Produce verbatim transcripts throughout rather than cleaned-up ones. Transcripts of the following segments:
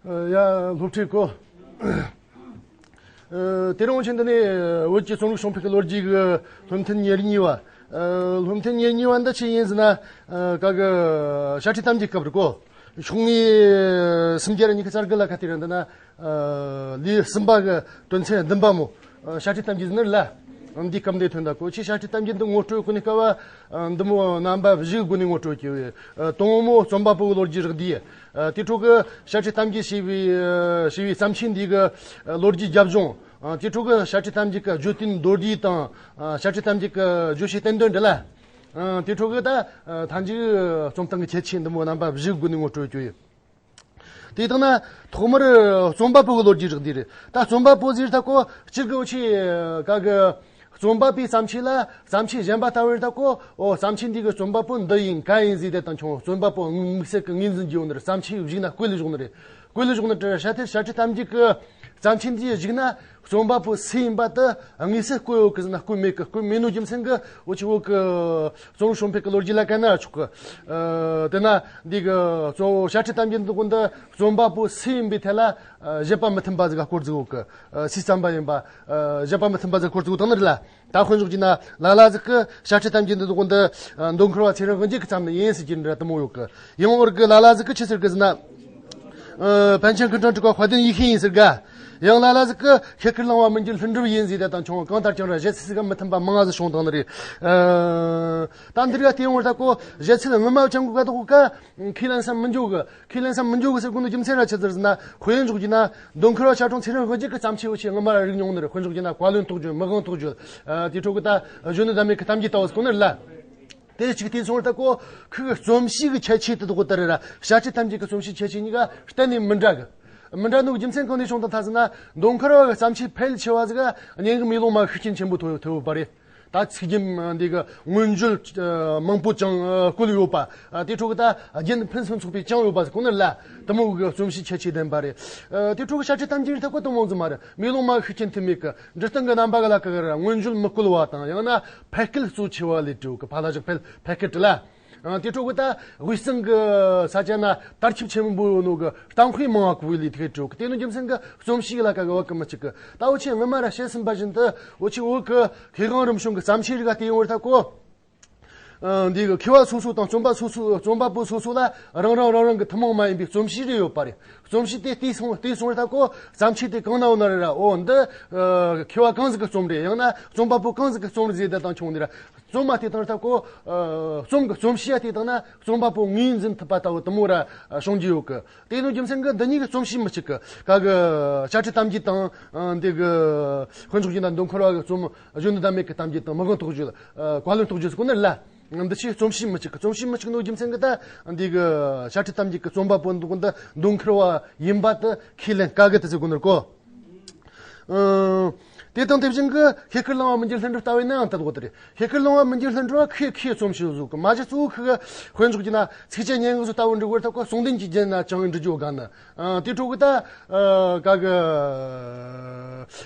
ཡ། སློབ་ཁྲིད་གོ། དེ་རིང་ཆེན་འདི་ནས་བོད་ཀྱི་རྩོམ་རིག་བྱུང་འཕེལ་གྱི་ལོ་རྒྱུས་ཀྱི་སློབ་ཐུན་ཉེར་གཉིས་པ། སློབ་ཐུན་ཉེར་གཉིས་པ་འདི་ཆི་ཡིན་ཟེར་ན། ག་གི་དཔྱ་ཁྲལ་གཏམ་རྒྱུད་སྐབས་རེད་གོ། ཤོག་ངོས་སུམ་བརྒྱ་ཉི་ཤུ་རྩ་དགུ་ལ་ཁ་དེ་རེད་འདི་ན། ལེའུ་གསུམ་པ་གི་དོན་ཚན་བདུན་པ་མོ། ཨ། དཔྱ་ཁྲལ་གཏམ་རྒྱུད་ཟེར་ནི་རེད་ལ། འདིའི་སྐབས་འདིའི་དོན་དག་གོ། ཆེས་དཔྱ་ཁྲལ་གཏམ་རྒྱུད་འདི་ངོ་སྤྲོད་གོ་ནི་སྐབས། ཨ། འདི་མོ་རྣམ་པ་བཞིའི་སྒོ་ནས་ངོ་སྤྲོད་བྱས་ཡོད། ཨ། དང་པོ་རྩོམ་པ་པོ་གི་ལོ་རྒྱུས་རགས་བསྡུས། ཨ། དེའི་ཁྲོད་ཀྱི་དཔྱ་ཁྲལ་གཏམ་རྒྱུད་ཞེས་པའི། ཨ། ཞེས་པའི་བརྩམས་ཆོས་འདི་གི། ཨ། ལོ་རྒྱུས་རྒྱབ་ལྗོངས། ཨ། དེའི་ཁྲོད་ཀྱི་དཔྱ་ཁྲལ་གཏམ་རྒྱུད་ཀྱི་བརྗོད་དོན་མདོར་བསྡུས་དང་། ཨ། དཔྱ་ཁྲལ་གཏམ་རྒྱུད་ཀྱི་བརྗོད་བྱའི་བསྟན་དོན་འདི་ལ། ཨ། དེའི་ཁྲོད་ཀྱི་ད། ཨ། མཐའ་མཇུག་རྩོམ་སྟངས་ཀྱི་ཁྱད་ཆོས་འདི་མོ་རྣམ་པ་བཞིའི་སྒོ་ནས་ངོ་སྤྲོད་བྱས་ཡོད། དེ་དང་ན་ཐོག་མར་རྩོམ་པ་པོ་གི་ལོ་རྒྱུས་རགས་བསྡུས་རེད། ད་རྩོམ་པ་པོ་ཟེར་ད་གོ་སྤྱིར་གི་འུ་ཆོས་ག་གི་རྩོམ་པ་པོའི་བརྩམས་ཆོས་ལ་བརྩམས་ཆོས་གཞན་པ་ལྟ་བུར་ད་གོ། འོ། བརྩམས་ཆོས་འདི་གི་རྩོམ་པ་པོ་འདི་ཡིན་ག་ཡིན་ཟེར་དེ་དང་ཁྱོད་རྩོམ་པ་པོ་དམིགས་བསལ་གི་ངོས་འཛིན་བགྱིས་ཡོང་ནི་རེད། བརྩམས་ཆོས་གཞུག་ན་བཀོད་ལས་བྱུང་ནི་རེད། བཀོད་ལས་བྱུང་ནི་དེ་དཔྱ་ཁྲལ་དཔྱ་ཁྲལ་གཏམ་རྒྱུད་གི་བརྩམས་ཆོས་འདིའི་གཞུག་ན། རྩོམ་པ་པོ་སུ་ཡིན་པ་དེ་དངོས་སུ་བཀོད་ཡོད་གི་ཟེར་ན་བཀོད་མེད་གི། བཀོད་མེད་ནོ་རྒྱུ་མཚན་གི་འུ་ཆོས་བོད་གི་རྩོམ་རིག་བྱུང་འཕེལ་གི་ལོ་རྒྱུས་ལ་བཀལ་ན་ཆོག་གི། ཨ། དེ་ན་འདི་གི་གཙོ་བོ་དཔྱ་ཁྲལ་གཏམ་རྒྱུད་འདི་གོ་འདི་རྩོམ་པ་པོ་སུ་ཡིན་པའི་ཐད་ལ། ཨ། བཞེད་པ་མི་མཐུན་པ་ཟིག་ག་སྐོར་ཟིག་ཡོད་གི། ཨ། སུས་བརྩམས་པ་ཡིན་པ། ཨ། བཞེད་པ་མི་མཐུན་པ་ཟིག་ག་སྐོར་ཟིག་ཡོད་དང་ནི་རེད་ལ། ད་དཔེ་འཇོག་རྒྱུ་ན་ལ་ལ་ཟིག་གི་དཔྱ་ཁྲལ་གཏམ་རྒྱུད་འདི་གོ་འདི། ཨ། མདོ་མཁར་བ་ཚེ་རིང་དབང་རྒྱལ་གི་བརྩམས་ནི་ཡིན་ཟེར་གྱི་འདྲ་དེ་མོ་ཡོད་གི། ཡང་བར་གི་ལ་ལ་ཟིག་གི་ཆི་ཟེར་གི་ཟེར་ན། ཨ། པཎ་ཆེན་སྐུ་ཕྲེང་དྲུག་པ་དཔལ་ལྡན་ཡེ་ཤེས་ཡིན་ཟེར་ག། ཡང་ལ་ལ་ཟིག་གི་ཤེལ་དཀར་གླིང་བ་མི་འགྱུར་ལྷུན་གྲུབ་ཡིན་ཟེར་དེ་དང་ཁྱོད་གང་ལྟར་ཀྱང་ར་བཞེད་ཚུལ་ཟིག་ག་མི་མཐུན་པ་མང་ང་ཟིག་བྱུང་དང་ནི་རེད། ཨ། ད་འདི་ར་དེ་ཡང་བར་ད་གོ་བཞེད་ཚུལ་སྔོན་མ་ཅང་གོ་ག་དོག་ག། ཁས་ལེན་ས་མི་འཇོག་གི། ཁས་ལེན་ས་མི་འཇོག་གི་ཟེར་གོ་ནོ་རྒྱུ་མཚན་ར་ཆི་ཟེར་ཟེར་ན། དཔེ་འཇོག་རྒྱུ་ན་མདོ་མཁར་བ་ཞབས་དྲུང་ཚེ་རིང་དབང་རྒྱལ་གི་བརྩམས་ཆོས་འུ་ཆོས་སྔོན་མ་ར་རིག་མྱོང་ནི་རེད། དཔེ་འཇོག་རྒྱུ་ན་བཀའ་བློན་རྟོགས་བརྗོད། མི་དབང་རྟོགས་བརྗོད། ཨ། དེའི་ཁྲོད་གི་ད་གཞོན་ནུ་ཟླ་མེད་གི་གཏམ་རྒྱུད་ལྟ་བུ་ཟེར་གོ་ནི་རེད་ལ། དེ་གཅིག་དེ་སོང་བར་ད་གོ་ཁོ་གི་རྩོམ་གཤིས་ཀྱི་ཁྱད་ཆོས་དེ་དག་ལྟར་ར་དཔྱ་ཁྲལ་གཏམ་རྒྱུད་ཀྱི་རྩོམ་གཤིས་ཁྱད་ཆོས་གཉིས་ཀ་གཏན་ནས་མི་འདྲ་གི། མི་འདྲ་ནོ་རྒྱུ་མཚན་གང་ནས་བྱུང་དང་ཐ་ཟེར་ན། མདོ་མཁར་བ་གི་བརྩམས་ཆོས་ཕལ་ཆེ་བ་ཟིག་ག་སྙན་ངག་མེ་ལོང་མ་ཤུགས་རྐྱེན་ཆེན་པོ་ཐེབས་ཐེབས་ཡོད་པ་རེད། ད་ཚིག་རྒྱན་འདི་གི་མངོན་བརྗོད་མང་པོ་ཅང་བཀོལ་ཡོད་པ། དེ་ཕྲུ་གུ་ད་རྒྱན་ཕུན་སུམ་ཚོགས་པའི་ཅང་ཡོད་པ་ཟིག་གོ་ནི་རེད་ལ། དེ་མོ་གི་རྩོམ་གཤིས་ཁྱད་ཆོས་ལྡན་པ་རེད། དེ་ཕྲུ་གུ་དཔྱ་ཁྲལ་གཏམ་རྒྱུད་ཐུབ་གོ་དེ་མོ་ཟིག་མ་རེད། མེ་ལོང་མ་ཤུགས་རྐྱེན་ཐེབས་མེད་གི། འབྲི་སྟངས་གི་རྣམ་པ་གི་ལ་ཀ་གི་ར་མངོན་བརྗོད་མི་བཀོལ་བ་དང་། ཡང་ན་ཕལ་སྐད་གཙོ་ཆེ་བ་ལས་བྲིས་གི། ཕ་ལ་ཞབས་ཕལ་ཕལ་སྐད་བྲིས་ལ། ཨ། དེ་ཕྲུ་གུ་ད་དབུས་གཙང་གི་ས་ཆ་ན་དར་ཁྱབ་ཆེན་པོ་ཡོད་ནོ་གི་གཏམ་དཔེ་མང་བ་གི་ལས་དེ་བྲིས་གི། དེ་ནི་རྒྱུ་མཚན་གི་རྩོམ་གཤིས་ལ་ཀ་གི་བ་གི་མི་གཅིག་གི། ད་འུ་ཆོས་སྔོན་མ་ར་བཤད་ཟིན་པ་བཞིན་དུ་འུ་ཆོས་བོད་གི་མཁས་དབང་རིམ་བྱོན་གི་བརྩམས་ཆོས་རིགས་ལ་བལྟས་ཡོང་བར་ཐལ་གོ། ཨ། འདི་གི་མཁས་པ་སོ་སོ་དང་རྩོམ་པ་སོ་སོ། རྩོམ་པ་པོ་སོ་སོ་ལ་རང་རང་རང་རང་གི་ཐུན་མོང་མ་ཡིན་པའི་རྩོམ་གཤིས་རེ་ཡོད་པ་རེད། རྩོམ་གཤིས་དེ་བལྟས་སོང་བལྟས་སོང་བར་ཐལ་གོ། བརྩམས་ཆོས་དེ་གང་ན་ཡོད་ན་རེ་ར། འོ་འདི། ཨ། མཁས་པ་གང་ཟིག་གི་རྩོམ་རེད། ཡང་ན་རྩོམ་པ་པོ་གང་ཟིག་གི་རྩོམ་རེད་ཟེར་དེ་དང་ཁྱོད་འདི་ར། རྩོམ་མ་བལྟས་དང་ད་གོ། ཨ། རྩོམ་གི་རྩོམ་གཤིས་ཡ་བལྟས་དང་ན་རྩོམ་པ་པོ་ངོས་འཛིན་ཐུབ་པ་ལྟ་བུ་དེ་མོ་ར་བྱུང་རྒྱུ་ཡོད་གི། དེ་ནི་རྒྱུ་མཚན་གི་འདི་གཉིས་ཀྱི་རྩོམ་གཤིས་མི་གཅིག་གི། ག་གི་དཔྱ་ཁྲལ་གཏམ་རྒྱུད་དང་། ཨ། འདི་གི་དཔེ་འཇོག་རྒྱུ་ན་མདོ་མཁར་བ་གི་རྩོམ་གཞོན་ནུ་ཟླ་མེད་ཀྱི་གཏམ་རྒྱུད་དང་། མི་དབང་རྟོགས་བརྗོད། ཨ། བཀའ་བློན་རྟོགས་བརྗོད་ཟེར་གོ་ནི་རེད་ལ། འདི་ཆོས་རྩོམ་གཤིས་མི་གཅིག་གི། རྩོམ་གཤིས་མི་གཅིག་ནོ་རྒྱུ་མཚན་གི་ད་འདི་གི་དཔྱ་ཁྲལ་གཏམ་རྒྱུད་ཀྱི་རྩོམ་པ་པོ་འདི་གོ་འདི་མདོ་མཁར་བ་ཡིན་པ་དེ་ཁས་ལེན་དཀའ་གི་དེ་ཟེར་གོ་ནི་རེད་གོ། ཨ། དེ་དང་དེ་བཞིན་གི་ཤེལ་དཀར་གླིང་བ་མི་འགྱུར་ལྷུན་གྲུབ་ལྟ་བུ་ཡིན་ནའང་ད་དགོས་དེ་རེད། ཤེལ་དཀར་གླིང་བ་མི་འགྱུར་ལྷུན་གྲུབ་བ་ཁོས་ཁོས་རྩོམ་ཤེས་བཟོ་གི། མ་གཞི་གཙོ་བོ་ཁོ་གི་དཔེ་འཇོག་རྒྱུ་ན་ཚིགས་བཅད་སྙན་ངག་བཟོ་ལྟ་བུ་འབྲི་དགོས་ཐག་གོ། གསུང་དོན་གྱི་རྒྱན་ན་ཅང་འབྲི་རྒྱུ་དགའ་ནི། ཨ། དེ་ཕྲུ་གུ་ད། ཨ། ག་གི་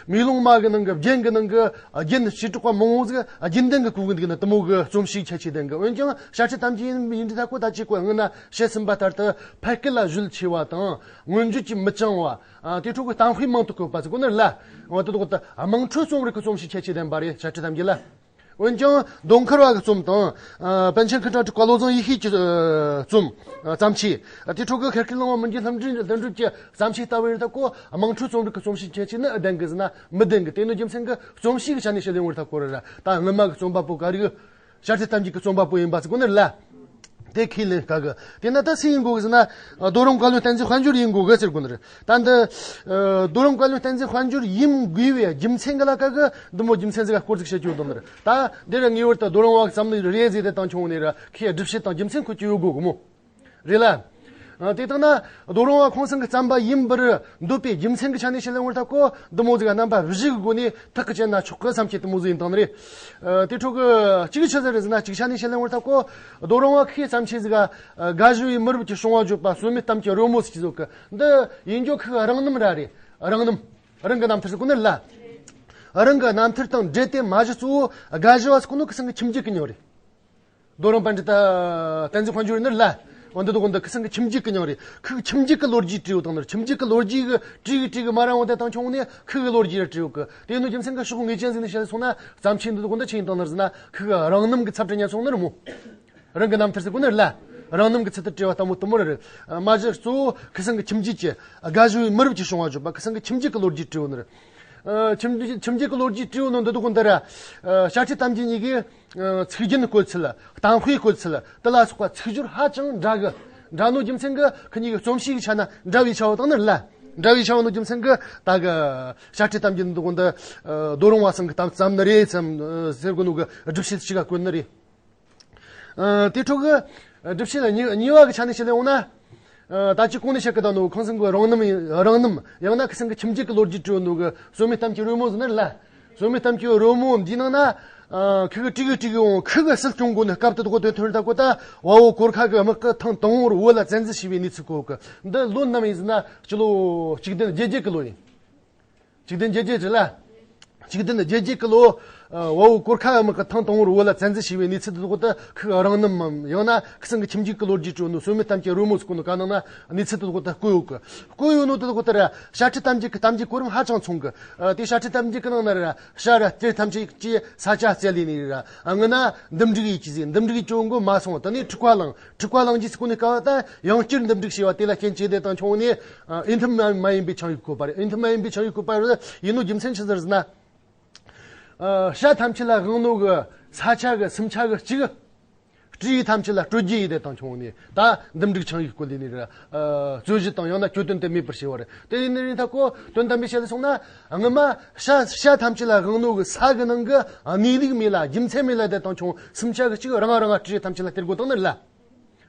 མེ་ལོང་མ་གི་ནང་གི་རྒྱན་གི་ནང་གི་རྒྱན་བྱེ་བྲག་པ་མང་བོ་ཟིག་རྒྱུན་ལྡན་གི་བཀོལ་གི་འདུག་ན་དེ་མོ་གི་རྩོམ་གཤིས་ཁྱད་ཆོས་ལྡན་གི། འོན་ཀྱང་དཔྱ་ཁྲལ་གཏམ་རྒྱུད་ཡིན་འདྲ་ཐག་གོ། ད་ཅིག་གོ་སྔོན་ན་བཤད་ཟིན་པ་ལྟར་དུ་ཕལ་སྐད་ལ་གཞོལ་ཆེ་བ་དང་། མངོན་བརྗོད་ཀྱིས་མི་གཙང་བ། ཨ། དེ་ཕྲུ་གུ་གཏམ་དཔེ་མང་དུ་བཀོད་པ་ཟེར་གོ་ནི་རེད་ལ། འོ་དེ་དག་ད་དམངས་ཁྲོད་རྩོམ་རིག་གི་རྩོམ་གཤིས་ཁྱད་ཆོས་ལྡན་པ་རེད། དཔྱ་ཁྲལ་གཏམ་རྒྱུད་ལ། འོན་ཀྱང་མདོ་མཁར་བ་གི་རྩོམ་དང་། ཨ། པཎ་ཆེན་སྐུ་ཕྲེང་དྲུག་པ་བློ་བཟང་ཡེ་ཤེས་ཀྱི། ཨ། རྩོམ། ཨ། བརྩམས་ཆོས། ཨ། དེ་ཕྲུ་གུ་ཤེལ་དཀར་གླིང་བ་མི་འགྱུར་ལྷུན་གྲུབ་ལྷུན་གྲུབ་ཀྱི་བརྩམས་ཆོས་ལྟ་བུ་ཡིན་ཐག་གོ། དམངས་ཁྲོད་རྩོམ་རིག་གི་རྩོམ་གཤིས་ཁྱད་ཆོས་ནི་ལྡན་གི་ཟེར་ན་མི་ལྡན་གི། དེ་ནི་རྒྱུ་མཚན་གི་རྩོམ་གཤིས་ཀྱི་ཆ་ནས་བཤད་ལེ་ཡོང་བར་ཐག་གོ་རེད་ར། ད་སྔོན་མ་གི་རྩོམ་པ་པོ་ག་རེ་གི་དཔྱ་ཁྲལ་གཏམ་རྒྱུད་ཀྱི་རྩོམ་པ་པོ་ཡིན་པ་ཟེར་གོ་ནི་རེད་ལ། དེ་ཁས་ལེན་དཀའ་གི། དེ་ན་ད་སུ་ཡིན་དགོས་གི་ཟེར་ན། རྡོ་རིང་བཀའ་བློན་བསྟན་འཛིན་དཔལ་འབྱོར་ཡིན་དགོས་གི་ཟེར་གོ་ནི་རེད། ད་འདི། རྡོ་རིང་བཀའ་བློན་བསྟན་འཛིན་དཔལ་འབྱོར་ཡིན་དགོས་པའི་རྒྱུ་མཚན་གི་ལ་ཀ་གི་འདི་མོ་རྒྱུ་མཚན་ཟིག་ག་སྐོར་ཟིག་བཤད་རྒྱུ་འདུག་ནི་རེད། ད་འདི་ར་ངེས་པར་དུ་རྡོ་རིང་བ་བརྩམས་ནི་རེད་ཟེར་དེ་དང་ཁྱོང་ནི་ར་ཁོས་སྒྲུབ་བྱེད་དང་རྒྱུ་མཚན་ཁོ་ཅི་ཡོད་དགོས་གི་མོ། རེད་ལ། ཨ། དེ་ལྟ་ན་རྡོ་རིང་བ་ཁོང་ཚང་གི་བརྩམས་པ་ཡིན་པར་འདོད་པའི་རྒྱུ་མཚན་གྱི་ཆ་ནས་བཤད་ལེ་ཡོང་བར་ཐག་གོ། འདི་མོ་ཟིག་རྣམ་པ་བཞི་གི་སྒོ་ནས་ཐག་གི་བཅད་ན་ཆོག་གི་བསམ་གྱི་དེ་མོ་ཟིག་ཡིན་དང་ནི་རེད། ཨ། དེ་ཕྲུ་གུ་གཅིག་ཆི་ཟིག་རེད་ཟེར་ན། གཅིག་ཆ་ནས་བཤད་ལེ་ཡོང་བར་ཐག་གོ། རྡོ་རིང་བ་ཁོའི་བརྩམས་ཆོས་ཟིག་ག། ཨ། དགའ་བཞི་བའི་མི་རབས་ཀྱི་བྱུང་བ་བརྗོད་པ། བསོད་མེད་གཏམ་གྱི་རོལ་མོ་ཟེར་གྱི་ཟིག་གི། འདི་ཡིན་རྒྱུ་ཁོ་གི་རང་རྣམ་ར་རེད། རང་རྣམ། རང་གི་རྣམ་ཐར་ཟེར་གོ་ནི་རེད་ལ། རང་གི་རྣམ་ཐར་དང་འབྲེལ་ཏེ་མ་གཞི་གཙོ་བོ་དགའ་བཞི་བ་ཟེར་གོ་ནོ་ཁོ་ཚང་གི་ཁྱིམ་རྒྱུད་ཀྱི་མྱིང་རེད། རྡོ་རིང་པཎྜི་ཏ་བསྟན་འཛིན་དཔལ་འབྱོར་ནི་ལ། འོ་འདི་དག་འདི་ཁུ་སང་གི་ཁྱིམ་རྒྱུད་ཀྱི་མྱིང་རེད། ཁུ་གི་ཁྱིམ་རྒྱུད་ཀྱི་ལོ་རྒྱུས་བྲིས་ཡོད་དང་ནི། ཁྱིམ་རྒྱུད་ཀྱི་ལོ་རྒྱུས་ཀྱི་བྲིས་གི་བྲིས་གི་མ་རང་བ་དེ་དང་ཆུང་ནས་ཁུ་གི་ལོ་རྒྱུས་ར་བྲིས་ཡོད་གི། དེ་ནི་རྒྱུ་མཚན་གྱི་ཕྱོགས་ངེས་ཅན་ཟིག་ནས་བཤད་སོང་ན། བརྩམས་ཆོས་འདི་དག་འདི་ཆི་ཡིན་དང་ནི་ཟེར་ན། ཁུ་གི་རང་རྣམ་གྱི་ཚབ་བྲིས་ཉན་སོང་ནི་རེད་མོ། རང་གི་རྣམ་ཐར་ཟེར་གོ་ནི་རེད་ལ། རང་རྣམ་གྱི་ཚུལ་དུ་བྲིས་པ་ལྟ་བུ་དུ་མོ་རེད། མ་གཞི་གཙོ་བོ་ཁུ་སང་གི་ཁྱིམ་རྒྱུད་ཀྱི་དགའ་ཞུ་བའི་མི་རབས་ཀྱི་བྱུང་བ་བརྗོད་པ། ཁུ་སང་གི་ཁྱིམ་རྒྱུད་ཀྱི་ལོ་རྒྱུས་བྲིས་ཡོད་ནི་རེད། ཨ། ཁྱིམ་རྒྱུད་ཁྱིམ་རྒྱུད་ཀྱི་ལོ་རྒྱུས་བྲིས་ཡོད་ནོ་འདི་དག་འདི་ར། ཨ། བཤད་ཁྲིད་གཏམ་རྒྱུད་གཉིས་ཀྱི། ཨ། ཚིག་རྒྱན་བཀོད་ཚུལ། གཏམ་དཔེ་བཀོད་ཚུལ་དེ་ལ་སོགས་པ་ཚིག་སྦྱོར་ཧ་ཅང་འདྲ་གི། འདྲ་ནོ་རྒྱུ་མཚན་གྱིས་ཁུ་གཉིས་ཀྱི་རྩོམ་གཤིས་ཀྱི་ཆ་ན་འདྲ་བའི་ཆ་བ་དང་ནི་རེད་ལ། འདྲ་བའི་ཆ་བ་ནོ་རྒྱུ་མཚན་གྱིས་ད་གི་བཤད་ཁྲིད་གཏམ་རྒྱུད་འདི་དག་འདི། ཨ། རྡོ་རིང་བ་ཚང་གིས་གཏམ་བརྩམས་ནི་རེད་བསམ། ཨ། ཟེར་གོ་ནོ་གི་སྒྲུབ་བྱེད་ཅིག་ག་བཀོད་ནི་རེད། ཨ། དེ་འཕྲོ་གི་སྒྲུབ་བྱེད་གཉིས་གཉིས་པ་གི་ཆ་ནས་བཤད་ལེ་འོང་ན། ཨ། ད་ཅི་གོང་ནས་བཤད་གི་དང་ནོ་ཁུ་སང་གི་རང་རྣམ་རང་རྣམ་ཡང་ན་ཁུ་སང་གི་ཁྱིམ་རྒྱུད་ཀྱི་ལོ་རྒྱུས་བྲིས་ནོ་གི་བསོད་སྨད་གཏམ་གྱི་རོལ་མོ་ཟེར་ནི་རེད་ལ། བསོད་སྨད་གཏམ་གྱི་རོལ་མོ་འདིའི་ནང་ན། ཨ། ཁུ་གི་བྲིས་གི་བྲིས་གི་འོང་། ཁུ་གི་སྲིད་སྐྱོང་གོ་ནི་སྐབས་དེ་དག་དེ་ཐོན་ད་གོ་ད་དཔའ་བོ་གོར་ཁ་གི་དམག་གི་ཐེངས་དང་པོར་བོད་ལ་བཙན་འཛུལ་བྱས་པའི་གནས་ཚུལ་གོ་གི། འདི་ལོ་ནམ་ཡིན་ཟེར་ན་སྤྱི་ལོ་གཅིག་བདུན་བརྒྱད་བརྒྱད་གི་ལོ་ཡིན། གཅིག་བདུན་བརྒྱད་བརྒྱད་རེད་ལ། གཅིག་བདུན་བརྒྱད་བརྒྱད་ཀྱི་ལོ། ཨ། དཔའ་བོ་གོར་ཁ་དམག་གིས་ཐེངས་དང་པོར་བོད་ལ་བཙན་འཛུལ་བྱས་པའི་གནས་ཚུལ་དེ་དག་ད་ཁུ་གི་རང་རྣམ་མམ་ཡང་ན་ཁུ་སང་གི་ཁྱིམ་རྒྱུད་ཀྱི་ལོ་རྒྱུས་བྲིས་ནོ་བསོད་སྨད་གཏམ་གྱི་རོལ་མོ་ཟེར་གོ་ནོ་ག་ནང་ན་གནས་ཚུལ་དེ་དག་ད་བཀོད་ཡོད་གི། བཀོད་ཡོད་ནོ་དེ་དག་ད་ར་བཤད་ཁྲིད་གཏམ་རྒྱུད་ཀྱི་གཏམ་རྒྱུད་གོ་རིམ་ཧ་ཅང་མཚུངས་གི། ཨ། དེ་བཤད་ཁྲིད་གཏམ་རྒྱུད་ཀྱི་ནང་ན་ར་བྱ་ར་སྤྲེལ་ཐམས་ཅད་ཀྱིས་ས་ཆ་བཙལ་ལས་ནི་ར། ཨ། སྔོན་ན་འདུམ་འགྲིག་ཡེད་ཀྱི་ཟེར། འདུམ་འགྲིག་ཡེད་ཀྱི་འོང་གི་མ་སོང་། དེ་ནས་འཁྲུག་པ་ལངས། འཁྲུག་པ་ལངས་རྗེས་སུ་གོ་ནི་སྐབས་ད་ཡང་བསྐྱར་འདུམ་འགྲིག་བྱས་པ་དེ་ལ་རྐྱེན་བྱས་ཏེ་དང་ཆུང་ནས། ཨ། འོས་འདེམས་མ་མ་ཡིན་པའི་ཆིངས་ཡིག་བཀོད་པ་རེད། འོས་འདེམས་མ་ཡིན་པའི་ཆིངས་ཡིག་བཀོད་པ་རེད། ཡིན་ནོ་རྒྱུ་མཚན་ཆི་ཟིག་རེད་ཟེར་ན། ཨ། བྱ་ཐམས་ཅད་ལ་དབང་ནོ་གི་ས་ཆ་གི་སུམ་ཆ་གི་གཅིག་སྤྲེའུ་ཐམས་ཅད་ལ་སྤྲོད་རྒྱུ་ཡིན་ཏེ་དང་ཆུང་ནས་ད་འདུམ་འགྲིག་ཆིངས་ཡིག་བཀོད་ལས་ནི་ར། ཨ། རྩོད་གཞི་དང་ཡང་ན་གྱོད་དོན་དེ་མེད་པར་བྱས་པ་རེད། དེ་ཡིན་ནི་རིང་ཐ་གོ་དོན་དམ་པའི་བཤད་ལ་སོང་ན། སྔོན་མ་བྱ་བྱ་ཐམས་ཅད་ལ་དབང་ནོ་གི་ས་གི་ནང་གི་གནས་ལུགས་མེད་ལ་རྒྱུ་མཚན་མེད་ལ་དེ་དང་ཆུང་སུམ་ཆ་གི་གཅིག་རང་རང་སྤྲེའུ་ཐམས་ཅད་ལ་སྟེར་དགོས་དང་ནི་རེད་ལ།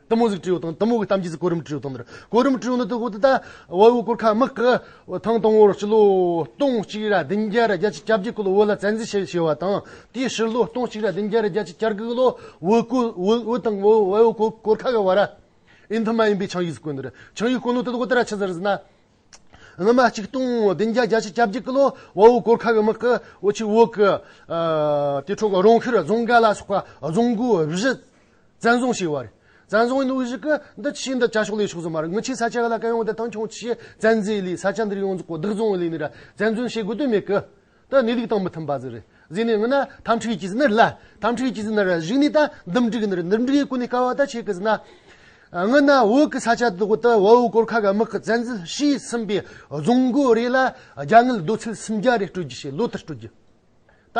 དུ་མོ་ཟིག་བྲིས་ཡོད་དང་། དུ་མོ་གི་གཏམ་རྒྱུད་ཟིག་གོ་རིམ་བྲིས་ཡོད་དང་ནི་རེད། གོ་རིམ་བྲིས་ཡོད་ནི་དེ་གོ་དེ་ད་དཔའ་བོ་གོར་ཁ་དམག་གིས་ཐེངས་དང་པོར་སྤྱི་ལོ་སྟོང་གཅིག་ར་བདུན་བརྒྱ་ར་བརྒྱད་ཅུ་གྱ་བརྒྱད་གི་ལོ་བོད་ལ་བཙན་འཛུལ་བྱས་བྱས་པ་དང་། དེའི་ཕྱི་ལོ་སྟོང་གཅིག་ར་བདུན་བརྒྱ་ར་བརྒྱད་ཅུ་གྱ་དགུ་གི་ལོ་བོད་གོ་བོད་བོད་དང་བོད་བོད་བོད་གོར་ཁ་གི་བར་ར་འོས་འདེམས་མ་ཡིན་པའི་ཆིངས་ཡིག་ཟིག་བཀོད་ནི་རེད། ཆིངས་ཡིག་བཀོད་ནོ་དེ་དེ་གོ་དེ་ར་ཆི་ཟིག་རེད་ཟེར་ན། སྔོན་མ་ཆིག་སྟོང་བདུན་བརྒྱ་བརྒྱད་ཅུ་གྱ་བརྒྱད་གི་ལོ་དཔའ་བོ་གོར་ཁ་གི་དམག་གིས་འོ་ཆི་བོད་གི། ཨ། དེ་འཕྲོ་གི་རོང་ཤར་རྫོང་དགའ་ལ་སོགས་པ་རྫོང་སྒོ་བཞི་བཙན་བཟུང་བྱས་པ་རེད། བཙན་བཟུང་ཡིན་ནོ་བཞི་གི་འདི་ཆི་འདི་བྱ་ཕྱོགས་ལས་ཕྱོགས་སུ་མ་རེད། ངི་ཆི་ས་ཆ་ག་ལ་ག་ཡོང་དེ་དང་ཆུང་ཆི་བཙན་འཛུལ་ལས་ས་ཆ་འདིར་ཡོངས་རྫོགས་གོ་བདག་བཟུང་ལས་ནི་ར་བཙན་བཟུང་བྱེད་དགོས་དོན་མེད་གི། ད་གནས་ལུགས་དང་མི་མཐུན་པ་ཟིག་རེད་ཟེར་ནས་ངི་ན་འཐབ་འཁྲུག་གི་ཟིག་ནི་རེད་ལ། འཐབ་འཁྲུག་གི་ཟིག་ནི་རེད། གཞུག་ནས་ད་འདུམ་འགྲིག་ནི་རེད། འདུམ་འགྲིག་གི་གོ་ནས་སྐབས་བ་ད་ཆི་གི་ཟེར་ན། ངི་ན་བོད་གི་ས་ཆ་དེ་དག་ད་དཔའ་བོ་གོར་ཁ་གི་དམག་གིས་བཙན་འཛུལ་བྱས་ཟིན་པའི་རྫོང་སྒོ་རེ་ལ་རྒྱ་དངུལ་རྡོ་ཚིག་སུམ་བརྒྱ་རེ་སྤྲོད་རྒྱུ་བྱས། ལོ་ལྟར་སྤྲོད་རྒྱུ། ད་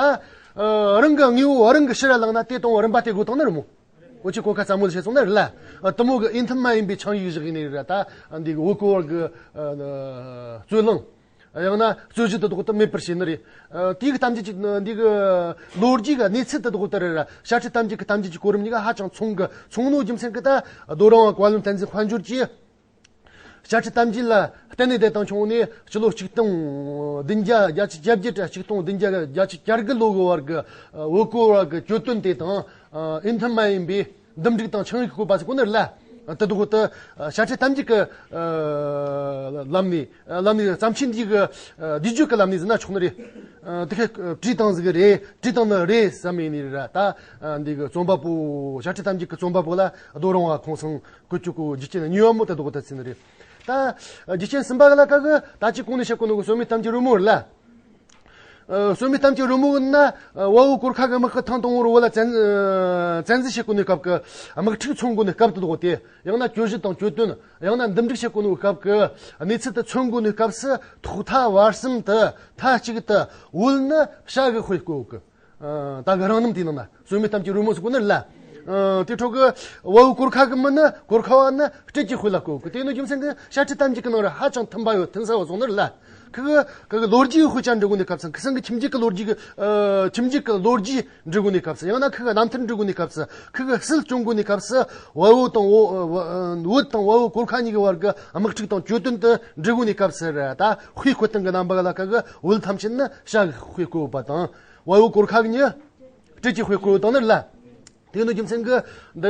རང་གི་དངོས་པོ་རང་གི་ཕྱིར་ར་བླངས་ན་དེ་དང་རིན་པ་སྟེར་དགོས་དང་ནི་རེད་མོ། འོ་ཆི་གོ་ཁ་ཙམ་མོ་ལ་བཤད་སོང་ན་རེད་ལ། དུ་མོ་གི་འོས་འདེམས་མ་ཡིན་པའི་ཆིངས་ཡིག་བཞག་ཡིན་ནི་རེད་ར། ད་འདི་གི་བོད་གོ་བར་གི་རྩོད་གླེང་། ཡང་ན་རྩོད་གཞི་དེ་དག་ད་མེད་པར་བྱས་ནི་རེད། དེའི་གཏམ་རྒྱུད་ཀྱི་འདི་གི་ལོ་རྒྱུས་གི་གནས་ཚུལ་དེ་དག་ད་རེད་ར། བཤད་ཁྲིད་གཏམ་རྒྱུད་ཀྱི་གཏམ་རྒྱུད་ཀྱི་གོ་རིམ་གཉིས་ཀ་ཧ་ཅང་མཚུངས་གི། མཚུངས་ནོ་རྒྱུ་མཚན་གྱིས་ད་རྡོ་རིང་བ་བཀའ་བློན་བསྟན་འཛིན་དཔལ་འབྱོར་གྱིས་བཤད་ཁྲིད་གཏམ་རྒྱུད་ལ་བརྟེན་ནས་དེ་དང་ཆུང་ནས་སྤྱི་ལོ་ཆིག་སྟོང་བདུན་བརྒྱ་བརྒྱད་ཅུ་གྱ་བརྒྱད་དང་ཆིག་སྟོང་བདུན་བརྒྱ་བརྒྱད་ཅུ་གྱ་དགུ་ལོ་གི་བར་གི་བོད་གོ་བར་གི་གྱོད་དོན་དེ་དང་འོས་འདེམས་མ་ཡིན་པའི་འདུམ་འགྲིག་དང་ཆིངས་ཡིག་བཀོད་པ་ཟེར་གོ་ནི་རེད་ལ། དེ་དག་ད་བཤད་ཁྲིད་གཏམ་རྒྱུད་ཀྱི་ལམ་ནས་ལམ་ནས་བརྩམས་ཆོས་འདི་གི་བསྡུས་བརྗོད་ཀྱི་ལམ་ནས་ཟེར་ན་ཆོག་ནི་རེད། དེ་ག་བྲིས་བཏང་ཟིག་རེད། བྲིས་བཏང་ནི་རེད་བསམ་ཡིན་ནི་རེད་ར། ད་འདི་གི་རྩོམ་པ་པོ་བཤད་ཁྲིད་གཏམ་རྒྱུད་ཀྱི་རྩོམ་པ་པོ་ལ་རྡོ་རིང་བ་ཁོང་ཚང་བཀོད་སྤྱོད་གོ་རྒྱུ་རྐྱེན་གཉིས་པ་མོ་དེ་དག་ད་ཟེར་ནི་རེད། ད་རྒྱུ་རྐྱེན་གསུམ་པ་ག་ལ་ཀ་གི་ད་ཅི་གོང་ནས་བཤད་གོ་ནོ་གི་བསོད་སྨད་གཏམ་རྒྱུད་རོལ་མོ་རེད་ལ། ཨ། བསོད་སྨད་གཏམ་རྒྱུད་རོལ་མོ་ན། ཨ། དཔའ་བོ་གོར་ཁ་གི་དམག་གིས་ཐེངས་དང་པོར་བོད་ལ་བཙན་ཨ། བཙན་འཛུལ་བྱེད་གོ་ནི་སྐབས་ཀྱི་དམག་འཁྲུག་མཚོན་གོ་ནི་སྐབས་དེ་དག་དེ། ཡང་ན་གྱོད་གཞི་དང་གྱོད་དོན། ཡང་ན་འདུམ་འགྲིག་བྱེད་གོ་ནི་སྐབས་ཀྱི་གནས་ཚུལ་དེ་མཚོན་གོ་ནི་སྐབས་སུ་ཐོག་མཐའ་བར་གསུམ་དུ་མཐའ་གཅིག་ཏུ་བོད་ནི་བྱ་གི་དཔེ་བཀོད་གི། ཨ། ད་གི་རང་རྣམ་དེའི་ནང་ན་བསོད་སྨད་གཏམ་རྒྱུད་རོལ་མོ་ཟེར་གོ་ནི་རེད་ལ། ཨ། དེ་འཕྲོ་གི་དཔའ་བོ་གོར་ཁ་གི་མི་ནི་གོར་ཁ་བ་ནི་སྤྲེལ་གྱི་དཔེ་ལ་བཀོད་གི། དེ་ནི་རྒྱུ་མཚན་གྱིས་བཤད་ཁྲིད་གཏམ་རྒྱུད་ཀྱི་ནང་ར་ཧ་ཅང་མཐུན་པ་ཡོད། མཐུན་ས་བ་བཟུང་ནི་རེད་ལ། ཁུ་གི་ཁུ་གི་ལོ་རྒྱུས་དཔེ་ཆ་འབྲི་གོ་ནི་སྐབས་སུ། ཁུ་སང་གི་ཁྱིམ་རྒྱུད་ཀྱི་ལོ་རྒྱུས་ཀྱི། ཨ། ཁྱིམ་རྒྱུད་ཀྱི་ལོ་རྒྱུས་འབྲི་གོ་ནི་སྐབས་སུ། ཡང་ན་ཁུ་གི་རྣམ་ཐར་འབྲི་གོ་ནི་སྐབས་སུ། ཁུ་གི་སྲིད་སྐྱོང་གོ་ནི་སྐབས་སུ། དཔའ་བོ་དང་བོད་དང་དཔའ་བོ་གོར་ཁ་གཉིས་ཀྱི་བར་གྱི་དམག་འཁྲུག་དང་གྱོད་དོན་དེ་འབྲི་གོ་ནི་སྐབས་སུ་ར། ད་དཔེ་བཀོད་སྟངས་ཀྱི་རྣམ་པ་ལ་ཁུ་གི་བོད་ཐམས་ཅད་ནི་བྱ་གི་དཔེ་བཀོད་པ་དང་། དཔའ་བོ་གོར་ཁ་གི་ནི་སྤྲེལ་གྱི་དཔེ་བཀོད་དང་ནི་རེད་ལ། དེ་ནི་རྒྱུ་མཚན་གྱིས་འདི་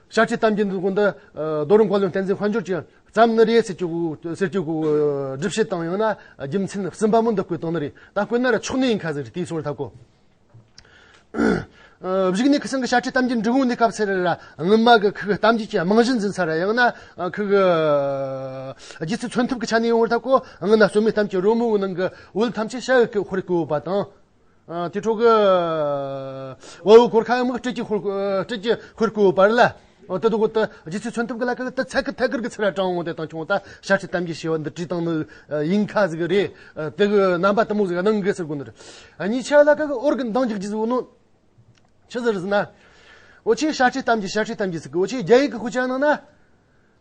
བཤད་ཁྲིད་གཏམ་རྒྱུད་འདི་ཀུན་ཏུ། ཨ། རྡོ་རིང་བཀའ་བློན་བསྟན་འཛིན་དཔལ་འབྱོར་གྱིས་བརྩམས་ནི་རེད་ཟེར་རྒྱུ་ཟེར་རྒྱུ་གི་སྒྲུབ་བྱེད་དང་། ཡང་ན་རྒྱུ་མཚན་གསུམ་པ་མོ་འདི་བཀོད་བཏང་ནི་རེད། ད་བཀོད་ན་ར་ཆོག་ནི་ཡིན་ཁ་ཟིག་རེད། དེའི་སོར་ཐབས་གོ། ཨ། བཞུགས་གནས་ཁུ་སིམ་གི་ཞ་ཁྲའི་གཏམ་རྒྱུད་འབྲི་གོ་ནི་སྐབས་སུ་ར་སྔོན་མ་གི་ཁུ་གི་གཏམ་རྒྱུད་ཀྱི་རྨང་གཞི་འཛིན་ས་ར། ཡང་ན་ཨ་ཁུ་གི་ཨ་རྗེ་བཙུན་མཚོན་ཐུབ་ཀྱི་ཆ་ནས་ཡོང་བར་ཐག་གོ། སྔོན་ན་སོ་མའི་གཏམ་གྱི་རོལ་མོའི་ནང་གི་བོད་ཐམས་ཅད་ཞྭ་གི་དཔེར་བཀོད་ཡོད་པ་དང་། ཨ། དེ་འཕྲོ་གི་བལ་བོ་གོར་ཁ་ཡང་མིག་སྤྲེལ་གྱི་དཔེར་སྤྲེལ་གྱི་དཔེར་བཀོད་ཡོད་པ་རེད་ལ། འོ་དེ་དུ་གོ་ད་རྗེ་བཙུན་མཚོན་ཐུབ་ཀྱི་ལ་ཀ་ད་ཚད་ཀྱི་ཐད་ཀར་གྱི་ཚུར་ར་དྲངས་འོང་དེ་དང་ཁྱོང་ད་ཞ་ཁྲའི་གཏམ་རྒྱུད་ཞེས་པ་འདི་བྲིས་བཏང་ནི་ཡིན་ཁ་ཟིག་རེད། དེ་གི་རྣམ་པ་དེ་མོ་ཟིག་གནང་གི་ཟེར་གོ་ནི་རེད། གཉིས་ཆ་ལ་ཀ་གི་འོར་གི་འདང་རྒྱག་རྒྱུ་ཟིག་ནོ། ཆི་ཟིག་རེད་ཟེར་ན། འོ་ཆེ་ཞ་ཁྲའི་གཏམ་རྒྱུད་ཞ་ཁྲའི་གཏམ་རྒྱུད་ཟིག་གི་འོ་ཆེ་རྒྱ་ཡིག་གི་ཁུ་ཆ་ནང་ན།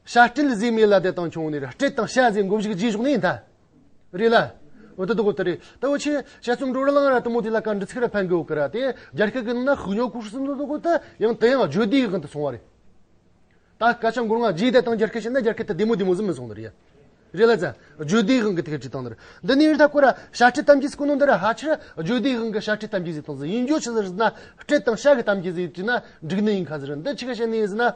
ཞྭ་སྤྲེལ་ཟེར་མེད་ལ་དེ་དང་ཁྱོང་ནི་ར་སྤྲེལ་དང་ཞྭ་ཟེར་མགོ་བཞུགས་རྗེས་ཞོག་ནི་ཡིན་ད། རེད་ལ། འོ་དེ་དུ་གོ་དེ་རེད། ད་འོ་ཆེ་ཞྭ་ཚོམ་འགྲོ་ར་ལང་ར་དེ་མོ་དེ་ལ་ཀ་འདྲི་ཚིག་ར་ཕན་གི་འོ་ཀི་ར་དེ་རྒྱ་སྐད་གི་ནང་ན་ཤུགས་ཉོ་ཀུ་ཧྲུ་སུམ་དུ་དུ་གོ་ད་ཡང་དེ་ཡང་བརྗོད་བདེའི་དབང་དུ་སོང་བ་རེད། ད་སྐད་ཆ་མགོ་རྔ་རྗེས་དེ་དང་རྒྱ་སྐད་བཤད་ན་རྒྱ་སྐད་དེ་བདེ་མོ་བདེ་མོ་ཟིན་མི་སོང་ནི་རེད། རེད་ལ་ཙ། བརྗོད་བདེའི་དབང་གི་དེ་ག་བྲིས་བཏང་ནི་རེད། འདི་ནས་ཡིན་ད་ཀོ་ར་ཞྭ་སྤྲེལ་གཏམ་རྒྱུད་ཟེར་གོ་ནོ་འདི་ར་ཧ་ཆེ་ར་བརྗོད་བདེའི་དབང་གི་ཞྭ་སྤྲེལ་གཏམ་རྒྱུད་ཟེར་བཏང་ཟིན་ཡིན་རྒྱུ་ཆི་ཟིག་རེད་ཟེར་ན། སྤྲེལ་དང་ཞྭ་གི་གཏམ་རྒྱུད་ཟིག་བྲིས་ན་འགྲིག་ནི་ཡིན་ཁ་ཟིག་རེད། འདི་ཆི་ག་བཤད་ནི་ཡིན་ཟེར་ན།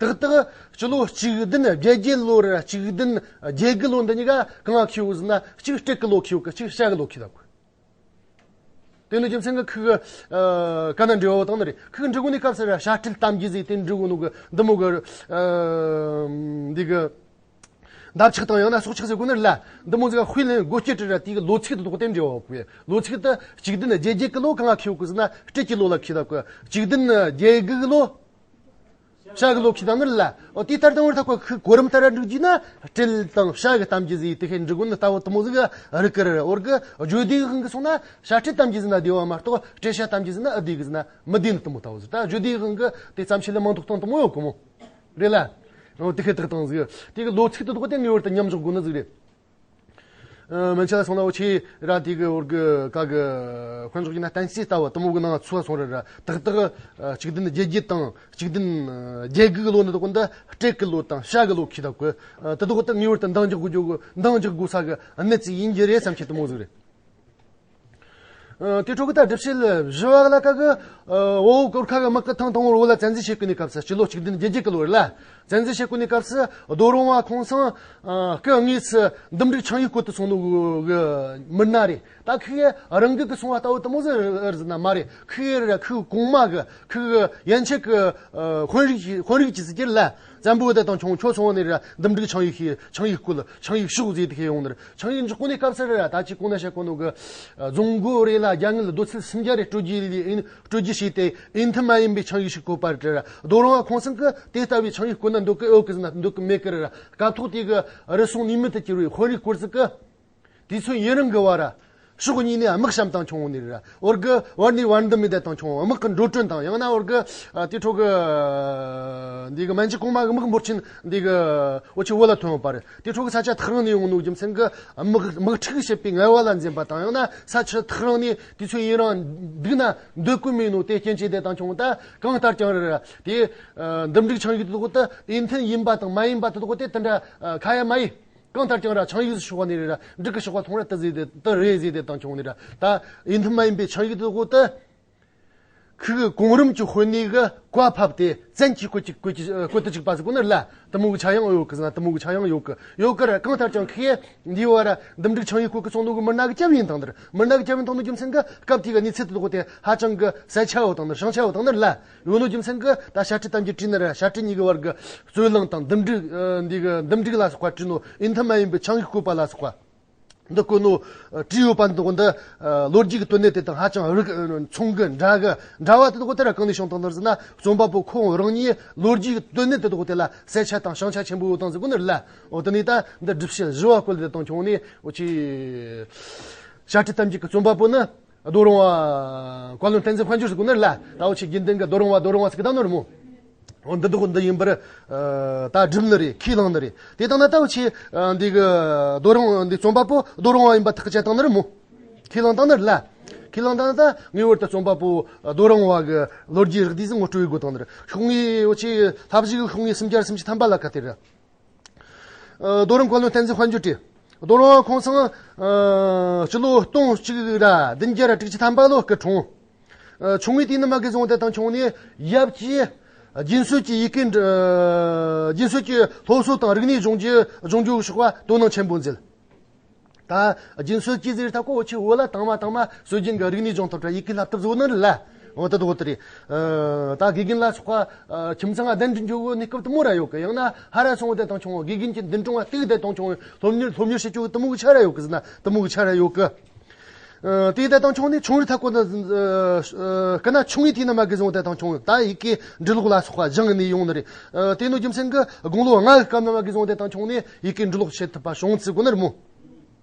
ཏག་ཏག་སྤྱི་ལོ་གཅིག་བདུན་བརྒྱད་བརྒྱད་ལོ་ར་གཅིག་བདུན་བརྒྱད་དགུ་ལོ་འདི་གཉིས་ཀ་གང་ང་ཁེ་བོ་ཟེར་ན་གཅིག་སྤྲེལ་གི་ལོ་ཁེ་བོ་གི་གཅིག་ཞྭ་གི་ལོ་ཁེ་ད་གོ། དེ་ནི་རྒྱུ་མཚན་གྱི་ཁུ་གི་ཨ་ཀ་ན་འབྲེལ་བ་བཏང་ནི་རེད། ཁུ་གི་འབྲི་གོ་ནི་སྐབས་སུ་ར་ཞྭ་སྤྲེལ་གཏམ་རྒྱུད་ཟིག་དེ་འབྲི་གོ་ནོ་གི་འདི་མོ་གི་ཨ་འདི་གི་འདབ་ཆགས་དང་ཡང་ན་སྲོག་ཆགས་ཟེར་གོ་ནི་རེད་ལ། འདི་མོ་ཟིག་དཔེ་ལེན་དགོས་སྐྱེ་དྲི་ར་དེ་གི་ལོ་ཚིགས་དེ་དོག་དེ་འབྲེལ་བ་བོ་ལོ་ཚིགས་དེ་གཅིག་བདུན་བརྒྱད་བརྒྱད་གི་ལོ་གང་ང་ཁེ་བོ་གི་ཟེར་ན་སྤྲེལ་གྱི་ལོ་ལ་ཁེ་ད་གོ། གཅིག་བདུན་བརྒྱད་དགུ་གི་ལོ། ཞྭ་གི་ལོ་ཁེ་དང་ནི་ལ། འོ་དེ་ལྟར་དང་བར་ཐག་པ་ཁུ་གོ་རིམ་ལྟར་འགྲིག་རྒྱུ་ན་སྤྲེལ་དང་ཞྭ་གི་གཏམ་རྒྱུད་ཟིག་དེ་ཁེ་འགྲིག་གོ་ནི་ལྟ་བུ་དུ་མོ་ཟིག་རིག་གི་རེད། འོར་གི་བརྗོད་བདེའི་དབང་གི་སོང་ན་ཞྭ་སྤྲེལ་གཏམ་རྒྱུད་ཟིག་ན་བདེ་བ་མ་གཏོགས་སྤྲེལ་ཞྭ་གཏམ་རྒྱུད་ཟིག་ན་ཨ་བདེ་གི་ཟིག་ན་མི་བདེ་ནི་དུ་མོ་ལྟ་བུ་ཟིག་ད་བརྗོད་བདེའི་དབང་གི་དེ་ཙམ་ཞིག་ལ་མང་ཐོག་སྟོང་དུ་མོ་ཡོད་གི་མོ། རེད་ལ། འོ་དེ་ཁེ་དག་དང་ཟིག་དེ་གི་ལོ་ཚིགས་དུ་དོག་དེ་ངེས་པར་དུ་མཉམ་འཇོག་དགོས་ནི་ཟིག་རེད། ཨ། སྨན་ཆ་ལ་སོང་ན་འོ་ཆེ་ར་དེ་གི་འོར་གི་ཀ་གི་དཔོན་ཚོགས་ཀྱི་ན་བསྟན་སྲིད་ལྟ་བུ་དུ་མོ་གི་ནང་ཚུད་སོང་རེད་ར། ཏག་ཏག་ཨ་གཅིག་བདུན་བརྒྱད་བརྒྱད་དང་གཅིག་བདུན་བརྒྱད་དགུ་གི་ལོ་ནི་དུ་གོ་འདི་སྤྲེལ་གི་ལོ་དང་ཞྭ་གི་ལོ་ཁེ་ད་གོ། ཨ་དེ་དུ་གོ་ད་ངེས་པར་དུ་འདང་རྒྱག་དགོས་རྒྱུ་གི་འདང་རྒྱག་དགོས་ས་གི་གནད་ཚིག་ཡིན་རྒྱུ་རེད་བསམ་ཁྱེད་དུ་མོ་ཟིག་རེད། ཨ་དེ་འཕྲོ་གི་ད་སྒྲུབ་བྱེད་བཞི་བ་ལ་ཀ་གི་ཨ་བོ་གོར་ཁ་གི་དམག་གི་ཐང་དང་བོ་ལ་བཙན་འཛུལ་བྱེད་གོ་ནི་སྐབས་སུ་སྤྱི་ལོ་གཅིག་བདུན་བརྒྱད་བརྒྱད་གི་ལོ་རེད་ལ། བཙན་འཛུལ་བྱེད་གོ་ནི་སྐབས་སུ་རྡོ་རིང་བ་ཁོང་ཚང་ཨ་སྐུ་དངོས་སུ་འདུམ་འགྲིག་ཆིངས་ཡིག་བཀོད་དུ་སོང་ནོ་གི་མི་སྣ་རེད། ད་ཁི་ཡི་རང་གི་གི་སོང་བ་ལྟ་བུ་དུ་མོ་ཟིག་རེད་ཟེར་ན་མ་རེད། ཁི་ཡི་ར་ཁི་གོང་མ་གི་ཁི་གི་ཡན་ཆད་གི་ཨ་དཔོན་རིགས་དཔོན་རིགས་ཀྱི་ཟིག་གྱུར་ལ། བཙན་པོ་དེ་དང་ཁྱོད་ཁྱོད་ཚོ་ནས་ར་འདུམ་འགྲིག་ཆིངས་ཡིག་ཤིག་ཆིངས་ཡིག་བཀོད་ཆིངས་ཡིག་ཤོག་ཟེར་དེ་ཁེ་ཡོང་ནི་རེད། ཆིངས་ཡིག་འཇོག་གོ་ནི་སྐབས་སུ་རེད་ར། ད་ཅི་གོང་ན་བཤད་གོ་ནོ་གི་རྫོང་མགོ་རེད་ལ་རྒྱ་དངུལ་རྡོ་ཚིགས་སུམ་བརྒྱ་རེ་སྤྲོད་རྒྱུ་ལས་སྤྲོད་རྒྱུ་བྱས་ཏེ་ཨིན་ཐི་མ་ཡིན་པའི་ཆིངས་ཡིག་ཞིག་བཀོད་པ་རེད་ར། རྡོ་རིང་བ་ཁོང་ཚང་གི་དེ་ལྟ་བུའི་ཆིངས་ཡིག་བཀོད་ན་འདོད་གི་ཨོ་གི་ཟེར་ན་འདོད་གི་མེད་གི་རེད་ར། སྐབས་ཐོག་དེ་གི་རུལ་སུངས་ནུས་མེད་དུ་གྱུར་བའི་དཔོན་རིགས་སྐོར་ཟིག་གི་དུས་ཚོད་ཡུན་རིང་གི་བར་ར། ཕྱོགས་གཉིས་ནས་དམག་བཤམས་དང་ཁྱོང་ནི་རེད། འོར་གི་བར་ནས་བར་འདུམ་མི་དེ་དང་ཁྱོང་དམག་གི་འགྲོ་གྲོན་དང་ཡང་ན་འོར་གི་ཨ་དེ་འཕྲོ་གི་འདི་གི་མན་ཇུ་གོང་མ་གི་དམག་འབོར་ཆེན་འདི་གི་འོ་ཆེ་བོད་ལ་ཐོན་ཡོད་པ་རེད། དེ་འཕྲོ་གི་ས་ཆ་ཐག་རིང་ནས་ཡོང་ནོ་རྒྱུ་མཚན་གི་དམག་དམག་འཁྲུག་བྱེད་པའི་ངལ་བ་ལ་འཛེམ་པ་དང་ཡང་ན་ས་ཆ་ཐག་རིང་ནས་དུས་ཚོད་ཡུན་རིང་འདུག་ན་འདོད་གི་མེད་ནོ་དེ་རྐྱེན་བྱས་དེ་དང་ཁྱོང་ད་གང་ལྟར་ཀྱང་རེད། དེ་འདུམ་འགྲིག་ཆིངས་ཡིག་དེ་དག་དེ་ཨིན་ཐན་ཡིན་པ་དང་མ་ཡིན་པ་དེ་དག་དེ་དེ་འདྲ་ཁ་ཡ་མ་ཡིན། གང་ལྟར་ཀྱང་ར་ཆིངས་ཡིག་ཤོག་བ་ནི་རེད་ར། འགྲིག་གི་ཤོག་བ་ཐོང་ར་དེ་ཟིག་དེ་དེ་རེད་ཟིག་དེ་དང་ཁྱོང་ནི་ར། ད་ཨིན་ཐི་མ་ཡིན་པའི་ཆིངས་ཡིག་དེ་གོ་དེ། ཁུ་གི་གོང་རིམ་གྱི་དཔོན་གནས་གི་བཀའ་ཕབ་སྟེ་བཙན་གྱིས་བཀོད་ཅིག་བཀོད་ཅིག་བཀོད་དུ་བཅུག་པ་ཟིག་གོ་ནི་ར་ལ། དུ་མོ་གི་ཆ་ཡང་ཡོད་གི་ཟེར་ན་དུ་མོ་གི་ཆ་ཡང་ཡོད་གི་ཡོད་གི་ར། གང་ལྟར་ཀྱང་ཁི་ཡེ་འདི་བ་ར་འདུམ་འགྲིག་ཆིངས་ཡིག་བཀོད་གི་སོང་ནོ་གི་མི་སྣ་གི་སྐྱབས་ཡིན་དང་དེར་མི་སྣ་གི་སྐྱབས་ཡིན་དང་ནོ་རྒྱུ་མཚན་གི་སྐབས་དེ་གི་གནས་ཚུལ་དེ་དག་དེ་ཧ་ཅང་གི་གསལ་ཆ་ཡོད་དང་ནི་བྱང་ཆ་ཡོད་དང་ནི་ར་ལ། ཡོད་ནོ་རྒྱུ་མཚན་གི་ད་ཞྭ་སྤྲེལ་གཏམ་རྒྱུད་བྲིས་ནི་ར་ཞྭ་སྤྲེལ་གཉིས་ཀྱི་བར་གི་རྩོད་གླེང་དང་འདུམ་འགྲིག་ཨ་འདི་གི་འདུམ་འགྲིག་ལ་སོགས་པ་བྲིས་ནོ་ཨིན་ཐི་མ་ཡིན་པའི་ཆིངས་ཡིག་བཀོད་པ་ལ་སོགས་པ་འདི་བཀོད་ནོ་ཨ་བྲིས་ཡོད་པ་འདི་འདི་ཨ་ལོ་རྒྱུས་ཀྱི་དོན་གནད་དེ་དང་ཧ་ཅང་རིག་ཨ་མཚུངས་གི་འདྲ་གི་འདྲ་བ་དེ་དག་དེ་ར་གང་ནས་བྱུང་དང་ནི་ཟེར་ན་རྩོམ་པ་པོ་ཁོང་རང་ཉིད་ལོ་རྒྱུས་ཀྱི་དོན་གནད་དེ་དག་དེ་ལ་གསལ་ཆ་དང་བྱང་ཆ་ཆེན་པོ་ཡོད་དང་ཟེར་གོ་ནི་ར་ལ། འོ་དེ་ནས་ད་འདི་སྒྲུབ་བྱེད་བཞི་བ་བཀོད་དེ་དང་ཁྱོང་ནས་འོ་ཆི་ཞྭ་སྤྲེལ་གཏམ་རྒྱུད་ཀྱི་རྩོམ་པ་པོ་ནི། རྡོ་རིང་བ། བཀའ་བློན་བསྟན་འཛིན་དཔལ་འབྱོར་ཟེར་གོ་ནི་ར་ལ། ད་འོ་ཆི་དགེ་འདུན་གི་རྡོ་རིང་བ་རྡོ་རིང་བ་ཟེར་གི་ད་ནོར་མོ། འོ་འདི་འདུག་འདི་ཡིན་པར་ཨ་ད་སྒྲུབ་ནི་རེད། ཁས་བླངས་ནི་རེད། དེ་དང་ན་ད་འོ་ཆི་ཨ་འདི་གི་རྡོ་རིང་འདི་རྩོམ་པ་པོ་རྡོ་རིང་བ་ཡིན་པ་ཐག་བཅད་བཏང་ནི་རེད་མོ། ཁས་བླངས་བཏང་ནི་རེད་ལ། ཁས་བླངས་བཏང་ན་ད་ངེས་པར་དུ་རྩོམ་པ་པོ་རྡོ་རིང་བ་གི་ལོ་རྒྱུས་རིགས་འདི་ཟིག་ངོ་སྤྲོད་ཡི་དགོས་བཏང་ནི་རེད། ཤོག་ངོས་འོ་ཆི་ལྷ་བཞི་གི་ཤོག་ངོས་སུམ་བརྒྱ་སུམ་ཅུ་ཐམ་པ་ལ་ཁ་དེ་རེད། ཨ་རྡོ་རིང་བཀའ་བློན་བསྟན་འཛིན་དཔལ་འབྱོར་བྲིས། རྡོ་རིང་ཁོང་ཚང་ཨ་སྤྱི་ལོ་སྟོང་གཅིག་ར་བདུན་བརྒྱ་ར་དྲུག་ཅུ་ཐམ་པ་ལོ་སྐུ་འཁྲུངས། ཨ་ཆུང་ངུའི་དུས་ནས་མ་གི་བཟུང་དེ་དང་ཁྱོང་ནས་ཡབ་ཀྱིས་རྒྱུན་སྲོལ་གྱི་ཡི་གེ་འབྲི་ཨ་རྒྱུན་སྲོལ་གྱི་སློབ་གསོ་དང་རིག་གནས་སྦྱོང་རྒྱུ་སྦྱོང་རྒྱུ་ཞོགས་པ་དོ་སྣང་ཆེན་པོ་མཛད། ད་རྒྱུན་སྲོལ་གྱི་ཟེར་ཐག་གོ་འོ་ཆི་བོད་ལ་དང་མ་དང་མ་སྲོལ་རྒྱུན་གྱི་རིག་གནས་སྦྱོང་ཐབས་ར་ཡི་གེ་བསླབ་ཐབས་བཟོ་ནི་རེད་ལ། འོ་ད་དོ་དེ་རེད། ཨ་ད་དགེ་རྒན་ལ་སོགས་པ་ཨ་ཁྱིམ་ཚང་ང་གདན་འདྲེན་འཇོག་གི་གནས་སྐབས་དེ་མོ་ར་ཡོད་གི། ཡང་ན་ཧ་ར་སོང་བ་དེ་དང་ཆུང་བ་དགེ་རྒན་གྱི་མདུན་དྲུང་ང་གཏུག་དེ་དང་ཆུང་བ་སློབ་གཉེར་སློབ་གཉེར་བྱེད་རྒྱུ་གི་དེ་མོ་གི་ཆ་ར་ཡོད་གི་ཟེར་ན་དེ་མོ་གི་ཆ་ར་ཡོད་གི། ཨ་དེ་དེ་དང་ཆུང་ནས་ཆུང་རི་ཐག་གོ་ན་ཨ་ཨ་སྐུ་ན་ཆུང་ངི་དེ་ན་མ་གི་བཟུང་དེ་དང་ཆུང་ད་ཡི་གེ་འབྲི་ཀློག་ལ་སོགས་པ་སྦྱང་ནས་ཡོང་ནི་རེད། ཨ་དེ་ནོ་རྒྱུ་མཚན་གི་དགུང་ལོ་ལྔ་གི་སྐབས་ན་མ་གི་བཟུང་དེ་དང་ཆུང་ནས་ཡི་གེ་འབྲི་ཀློག་བྱེད་ཐུབ་པ་བྱུང་ཚུལ་གོ་ནི་རེད་མོ།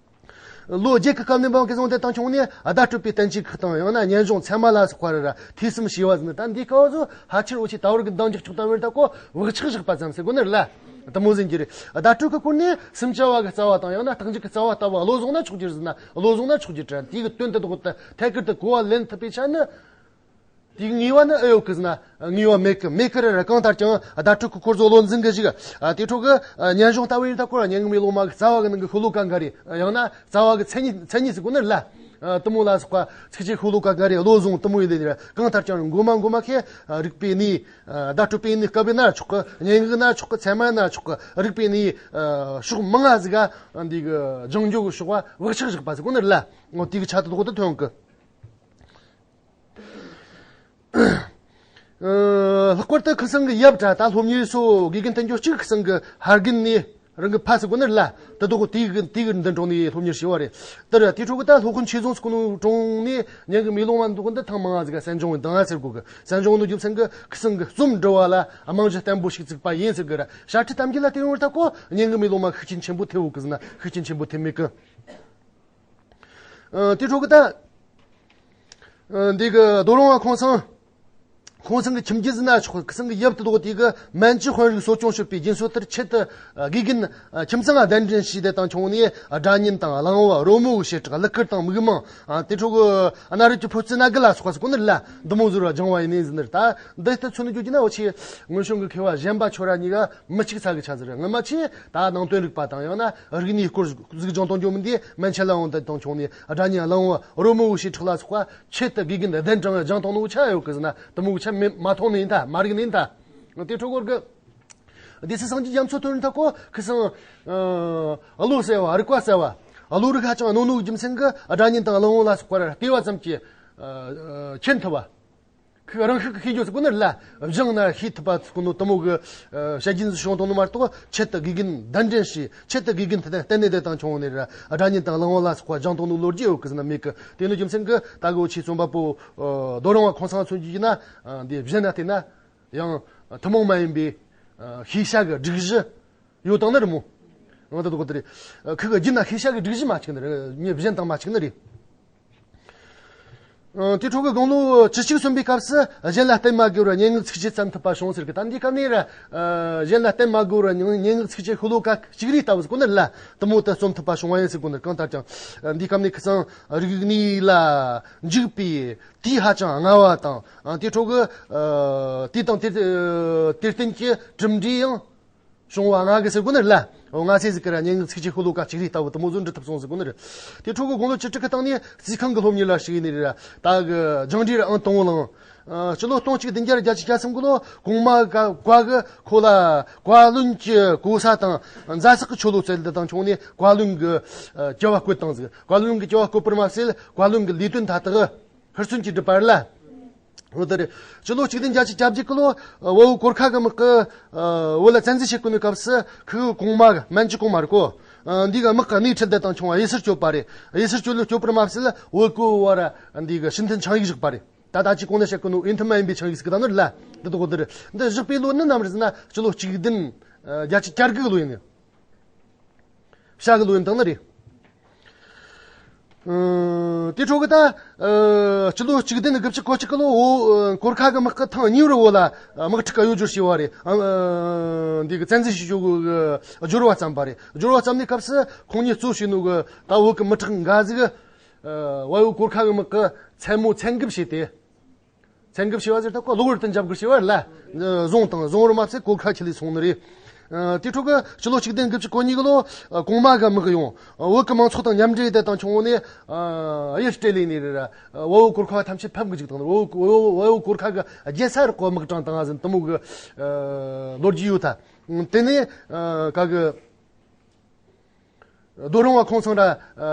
ལོ་བརྒྱད་ཀྱི་སྐབས་ནས་འབངས་ཀྱི་བཟུང་དེ་དང་ཆུང་ནས་བརྡ་སྤྲོད་པའི་བསྟན་བཅོས་ཁག་དང་ཡང་ན་སྙན་གཞུང་ཚད་མ་ལ་སོགས་པ་རེ་ར་ཐོས་བསམ་བྱས་པ་ཟིན་ནི་ད་འདི་སྐབས་སུ་ཕལ་ཆེར་འུ་ཆོས་ད་བར་གྱི་འདང་རྒྱག་ཆོག་ད་བར་ད་གོ་བག་ཆགས་བཞག་པ་ཙམ་ཟེར་གོ་ནི་རེད་ལ། དེ་མོ་ཟིན་གྱི་རེད། བརྡ་སྤྲོད་ཀྱི་སྐོར་ནས་སུམ་ཅུ་པ་གི་རྩ་བ་དང་ཡང་ན་རྟགས་འཇུག་གི་རྩ་བ་ལྟ་བུ་བློ་བཟུང་ན་ཆོག་རྒྱུ་ཟིན་ན་བློ་བཟུང་ན་ཆོག་རྒྱུ་དྲན་དེ་གི་དོན་དེ་དག་ཏུ་ཐད་ཀར་དུ་གོ་བ་ལེན་ཐུབ་པའི་ཆ་ནི། དེའི་ངེས་པ་ནི་ཨེ་ཡོད་གི་ཟེར་ན་ངེས་པ་མེད་གི། མེད་གི་རེད་ར། གང་ལྟར་ཀྱང་བརྡ་སྤྲོད་ཀྱི་སྐོར་བཟོ་བློ་འཛིན་གི་ཞིག་ཨ་དེ་འཕྲོ་གི་ཨ་སྙན་གཞུང་ལྟ་བུ་ཡིན་ད་ཁོ་ར་སྙན་ངག་མེ་ལོང་མ་གི་རྩ་བ་གི་ནང་གི་ཤོ་ལོ་ཀ་འགའ་རེ་ཡང་ན་རྩ་བ་གི་མཚན་ཉིད་མཚན་ཉིད་ཟེར་གོ་ནི་རེད་ལ། ཨ་དེ་མོ་ལ་སོགས་པ་ཚིགས་བཅད་ཤོ་ལོ་ཀ་འགའ་རེ་བློ་བཟུང་དེ་མོ་ཡིན་ལེ་ར། གང་ལྟར་ཀྱང་མགོ་མ་མགོ་མ་ཁེ་ཨ་རིག་པའི་གནས་ཨ་བརྡ་སྤྲོད་པའི་གནས་སྐབས་ཡིན་ན་ཆོག་གི། སྙན་ངག་ན་ཆོག་གི། ཚད་མ་ཡིན་ན་ཆོག་གི། རིག་པའི་གནས་ཨ་ཕྱོགས་མང་ང་ཟིག་ག་འདི་གི་སྦྱང་རྒྱུ་གི་ཕྱོགས་པ་བག་ཆགས་བཞག་པ་ཟེར་གོ་ནི་རེད་ལ། འོ་དེ་གི་ཆ་དེ་དག་ཏུ་ཐོན་གི། ཨ་ལྷག་པར་དུ་ཁུ་སང་གི་ཡབ་དྲ་ད་སློབ་གཉེར་སོ་དགེ་རྒན་བསྟན་འགྱུར་གཅིག་ཁུ་སང་གི་ཕ་རྒན་ནས་རང་གི་ཕ་ཟེར་གོ་ནི་རེད་ལ། དེ་དག་དེའི་གི་དེའི་གི་མདུན་དྲུང་ནས་སློབ་གཉེར་བྱས་པ་རེད། དེར་དེ་འཕྲོ་གི་ད་སློབ་དཔོན་ཆོས་རྫོང་ཟེར་གོ་ནོ་དྲུང་ནས་སྙན་གི་མེ་ལོང་མ་འདུག་གི་འདི་ཐེངས་མང་ང་ཟིག་ག་གསན་སྦྱོང་བའི་འདང་ང་ཟེར་གོ་གི། གསན་སྦྱོང་ནོ་རྒྱུ་མཚན་གི་ཁུ་སང་གི་རྩོམ་འབྲི་བ་ལ་རྨང་གཞི་བརྟན་པོ་ཞིག་བཙུགས་པ་ཡིན་ཟེར་གི་ར། ཞ་ཁྲི་གཏམ་རྒྱུད་ལ་བལྟས་ཡོང་བར་ད་གོ་སྙན་གི་མེ་ལོང་མ་ཤུགས་རྐྱེན་ཆེན་པོ་ཐེབས་ཡོད་གི་ཟེར་ན་ཤུགས་རྐྱེན་ཆེན་པོ་ཐེབས་མེད་གི། ཨ་དེ་འཕྲོ་གི་ད། ཨ་འདི་གི་རྡོ་རིང་བ་ཁོང་ཚང་། ཁོང་ཚང་གི་ཁྱིམ་རྒྱུད་ཟིན་ན་ཆོག་གི། ཁུ་སང་གི་ཡབ་དེ་དག་དེ་གི་མན་ཇུ་དཔོན་རིགས་གསོ་སྐྱོང་བྱེད་པའི་རྒྱུན་སྲོལ་ལྟར་ཆེད་དུ་ཨ་དགེ་རྒན་ཨ་ཁྱིམ་ཚང་ང་གདན་འདྲེན་བྱས་ཏེ་དང་ཆུང་ནས་ཨ་སྒྲ་སྙན་དང་གླེང་བ། རོལ་མོ་གི་བྱེ་བྲག་གླུ་གར་དང་མིག་མང་། ཨ་དེ་འཕྲོ་གི་ཨ་གནའ་རབས་ཀྱི་ཕོ་རྩི་ན་གི་ལ་སོགས་པ་ཟེར་གོ་ནི་རེད་ལ། འདི་མོ་ཟུར་བ་སྦྱང་བ་ཡིན་ནི་ཟིན་ནི་རེད། ད་འདི་ལྟར་མཚོན་ནི་རྒྱུ་གྱི་ན་འུ་ཆོས་སྔོན་བྱུང་གི་མཁས་པ་གཞན་པ་ཁྱོད་ར་གཉིས་ཀ་མི་གཅིག་ཚ་གི་ཆ་ཟིག་རེད། ངོ་མ་ཆེ་ད་ནང་དོན་རིག་པ་དང་ཡང་ན་རིག་གནས་སྐོར་ཟིག་སྦྱང་སྟངས་འཇོག་མི་འདི་མན་ཆད་ལ་འོང་དེ་དང་ཆུང་ནས་སྒྲ་སྙན་གླེང་བ། རོལ་མོ་བྱེ་བྲག་ལ་སོགས་པ་ཆེད་དུ་དགེ་རྒན་གདན་དྲངས་སྦྱང་བཏང་ནོ་ཆ་ཡོད་གི་ཟེར་ན་དེ་མོ་གི་ཆ་མེད་མ་མཐོང་ནི་ཡིན་ད། མ་རིག་ནི་ཡིན་ད། དེ་འཕྲོ་གོ་གི། སྡེ་སྲིད་སངས་རྒྱས་རྒྱ་མཚོ་དོན་རིན་ཐ་གོ་ཁུ་སང་། ཨ་བློ་གསལ་བ། རིག་པ་གསལ་བ། བློ་རིག་ཧ་ཅང་རྣོ་ནོ་གི་རྒྱུ་མཚན་གི་སྒྲ་སྙན་དང་གླེང་བ་ལ་སོགས་པར་ལྟེ་བ་ཙམ་གྱིས་ཨ་མཁྱེན་ཐུབ་པ། ཁོས་རང་ཤུགས་ཀྱིས་ཤེས་རྒྱུ་ཟེར་གོ་ནི་རེད་ལ། སྦྱངས་ན་ཤེས་ཐུབ་པ་ཟེར་གོ་ནོ་དེ་མོ་གི་ཨ་བཤད་རྒྱུན་ཟིག་བྱུང་བཏང་ནོ་མ་གཏོགས་ཆེད་དུ་དགེ་རྒན་གདན་འདྲེན་བྱས། ཆེད་དུ་དགེ་རྒན་དེ་ནས་གཏན་ནས་བསྡད་དང་ཆུང་ནས་ར་སྒྲ་སྙན་དང་གླེང་བ་ལ་སོགས་པ་སྦྱངས་བཏང་ནོ་ལོ་རྒྱུས་ཡོད་གི་ཟེར་ན་མེད་གི། དེ་ནི་རྒྱུ་མཚན་གི་ད་གི་འུ་ཆོའི་རྩོམ་པ་པོ་ཨ་རྡོ་རིང་བ་ཁོང་ཚང་མཚོན་རྒྱུ་ཡིན་ན་ཨ་འདི་གཞན་ན་བལྟས་ན་ཡང་ཐུན་མོང་མ་ཡིན་པའི་ཨ་ཤེས་བྱ་གི་སྒྲིག་གཞི་ཡོད་དང་ནི་རེད་མོ། འོ་ད་དོ་གོ་དེ་རེད། ཁུ་གི་རྒྱུད་ན་ཤེས་བྱ་གི་སྒྲིག་གཞི་མ་གཅིག་ནི་རེད། མི་གཞན་དང་མ་གཅིག་ནི་རེད། ཨ་དེ་འཕྲོ་གི་དགུང་ལོ་བཅུ་གཅིག་སོན་པའི་སྐབས་སུ་གཞན་ལ་བསྟན་མ་དགོས་པར་སྙན་ངག་ཚིགས་བཅད་བརྩམ་ཐུབ་པ་བྱུང་ཟེར་གི། ད་འདི་སྐབས་ནས་ར་ཨ་གཞན་ལ་བསྟན་མ་དགོས་པར་སྙན་ངག་ཚིགས་བཅད་ཤོ་ལོ་ཀ་གཅིག་རེ་ལྟ་བུ་ཟེར་གོ་ནི་རེད་ལ། དེ་མོ་དུ་རྩོམ་ཐུབ་པ་བྱུང་བ་ཡིན་ཟེར་གོ་ནི་རེད། གང་ལྟར་ཀྱང་ཨ་འདི་སྐབས་ནས་ཁུ་སང་རིག་གནས་ལ་འཇུག་པའི་དུས་ཧ་ཅང་སྔ་བ་དང་། ཨ་དེ་འཕྲོ་གི་ཨ་དུས་དང་དེར་དེར་བསྟུན་གྱི་གྲུབ་འབྲས་ཡང་བྱུང་བ་ང་གི་ཟེར་གོ་ནི་རེད་ལ། འོ་ང་ཚེ་ཟིག་གི་ར་སྙན་ངག་ཚིགས་བཅད་ཤོ་ལོ་ཀ་གཅིག་རེ་ལྟ་བུ་དེ་མོ་ཟིག་འབྲི་ཐུབ་སོང་ཟེར་གོ་ནི་རེད། དེ་འཕྲོ་གི་དགུང་ལོ་བཅུ་དྲུག་གི་སྟེང་ནས་རྩིས་ཁང་གི་སློབ་གཉེར་ལ་ཞུགས་ནི་རེད་ར། ད་གི་སྦྱང་འབྲས་ར་ཨང་དང་པོ་བླངས། ཨ་སྤྱི་ལོ་སྟོང་གཅིག་བདུན་བརྒྱ་བརྒྱད་ཅུ་གྱ་གསུམ་གི་ལོ་གོང་མ་ག་བཀའ་གི་ཁོ་ལ་བཀའ་བློན་གྱི་གོ་ས་དང་ཛ་སག་གི་ཆོས་ལུགས་སྩལ་དུ་དང་ཆུང་ནས་བཀའ་བློན་གྱི་ཨ་བྱ་བ་བསྐོས་བཏང་ཟིག། བཀའ་བློན་གྱི་བྱ་བ་བསྐོས་པར་མ་ཟད་བཀའ་བློན་གྱི་ལས་དོན་མཐའ་དག་ཧུར་བརྩོན་གྱིས་སྒྲུབ་པ་རེད་ལ། འོ་དེ་རེད། སྤྱི་ལོ་གཅིག་བདུན་བརྒྱད་ཅུ་གྱ་བརྒྱད་གི་ལོ་ཨ་བལ་པོ་གོར་ཁ་གི་དམག་གིས་ཨ་བོད་ལ་བཙན་འཛུལ་བྱེད་དགོས་ནི་སྐབས་སུ་ཁུ་གོང་མ་མན་ཇུ་གོང་མ་རེད་གོ། ཨ་འདི་གི་དམག་གི་སྣེ་ཁྲིད་དེ་དང་ཆུང་བ་གཡུལ་སར་བསྐྱོད་པ་རེད། གཡུལ་སར་བསྐྱོད་ལུགས་བསྐྱོད་པར་མ་ཟད་བལ་པོ་བར་འདི་གི་ཕྱི་འཐེན་ཆིངས་ཡིག་བཞག་པ་རེད། ད་ད་ཅི་གོང་ནས་བཤད་གོ་ནོ་འོས་མཐུན་མ་ཡིན་པའི་ཆིངས་ཡིག་ཟིག་ད་ནོར་ལ་འདི་དོ་གོ་དེ་རེད། འདི་བཞག་པའི་ལོ་ནི་ནམ་རེད་ཟེར་ན་སྤྱི་ལོ་གཅིག་བདུན་ཨ་བརྒྱད་ཅུ་གྱ་དགུ་གི་ལོ་ཡིན་ནི། བྱ་གི་ལོ་ཡིན་དང་ནི་རེད། ཨ་དེ་འཕྲོ་གི་ད་ཨ་སྤྱི་ལོ་གཅིག་བདུན་དགུ་བཅུ་གོ་གཅིག་གི་ལོ་འོ་ཨ་གོར་ཁ་གི་དམག་གི་ཐེངས་གཉིས་པར་བོད་ལ་དམག་འཁྲུག་གི་གཡོ་སྒྱུར་བྱས་པ་རེད། ཨ་ཨ་འདི་གི་བཙན་འཛུལ་བྱེད་རྒྱུ་གི་སྦྱོར་བ་བརྩམས་པ་རེད། སྦྱོར་བ་བརྩམས་ནས་སྐབས་སུ་ཁོང་གཉིས་གཙོ་བྱས་ནོ་གི་ད་བོད་གི་མི་དྲག་འགའ་ཟིག་ཨ་བལ་པོ་གོར་ཁ་གི་དམག་གི་མཚན་མོ་མཚན་འགུལ་བྱས་ཏེ། མཚན་འགུལ་བྱས་པ་ཟེར་ད་ཁོ་གློ་བུར་དུ་འཇབ་རྒོལ་བྱས་པ་རེད་ལ། བཟུང་དང་བཟུང་བར་མ་ཟད་གོར་ཁ་ཁྲིད་ལས་སོང་ནི་རེད། ཨ་དེ་འཕྲོ་གི་ཕྱི་ལོ་གཅིག་བདུན་དགུ་བཅུ་གོ་གཉིས་གི་ལོ་ཨ་གོང་མ་གི་དམག་ཡོང་། ཨ་བོད་གི་མང་ཚོགས་དང་མཉམ་འབྲེལ་དེ་དང་ཆུང་ནས་ཨ་གཡུལ་སྤྲད་ལས་ནི་རེད་ར། ཨ་བལ་པོ་གོར་ཁ་ཐམས་ཅད་ཕམ་གི་བཅུག་བཏང་ནི་རེད། བལ་པོ་བལ་པོ་གོར་ཁ་གི་རྒྱལ་ས་རུ་ཁོ་དམག་དྲངས་བཏང་ཟིན་དེ་མོ་གི་ཨ་ལོ་རྒྱུས་ཡོད་ད། དེ་ནས་ཨ་ག་གི། རྡོ་རིང་བ་ཁོང་ཚང་ར་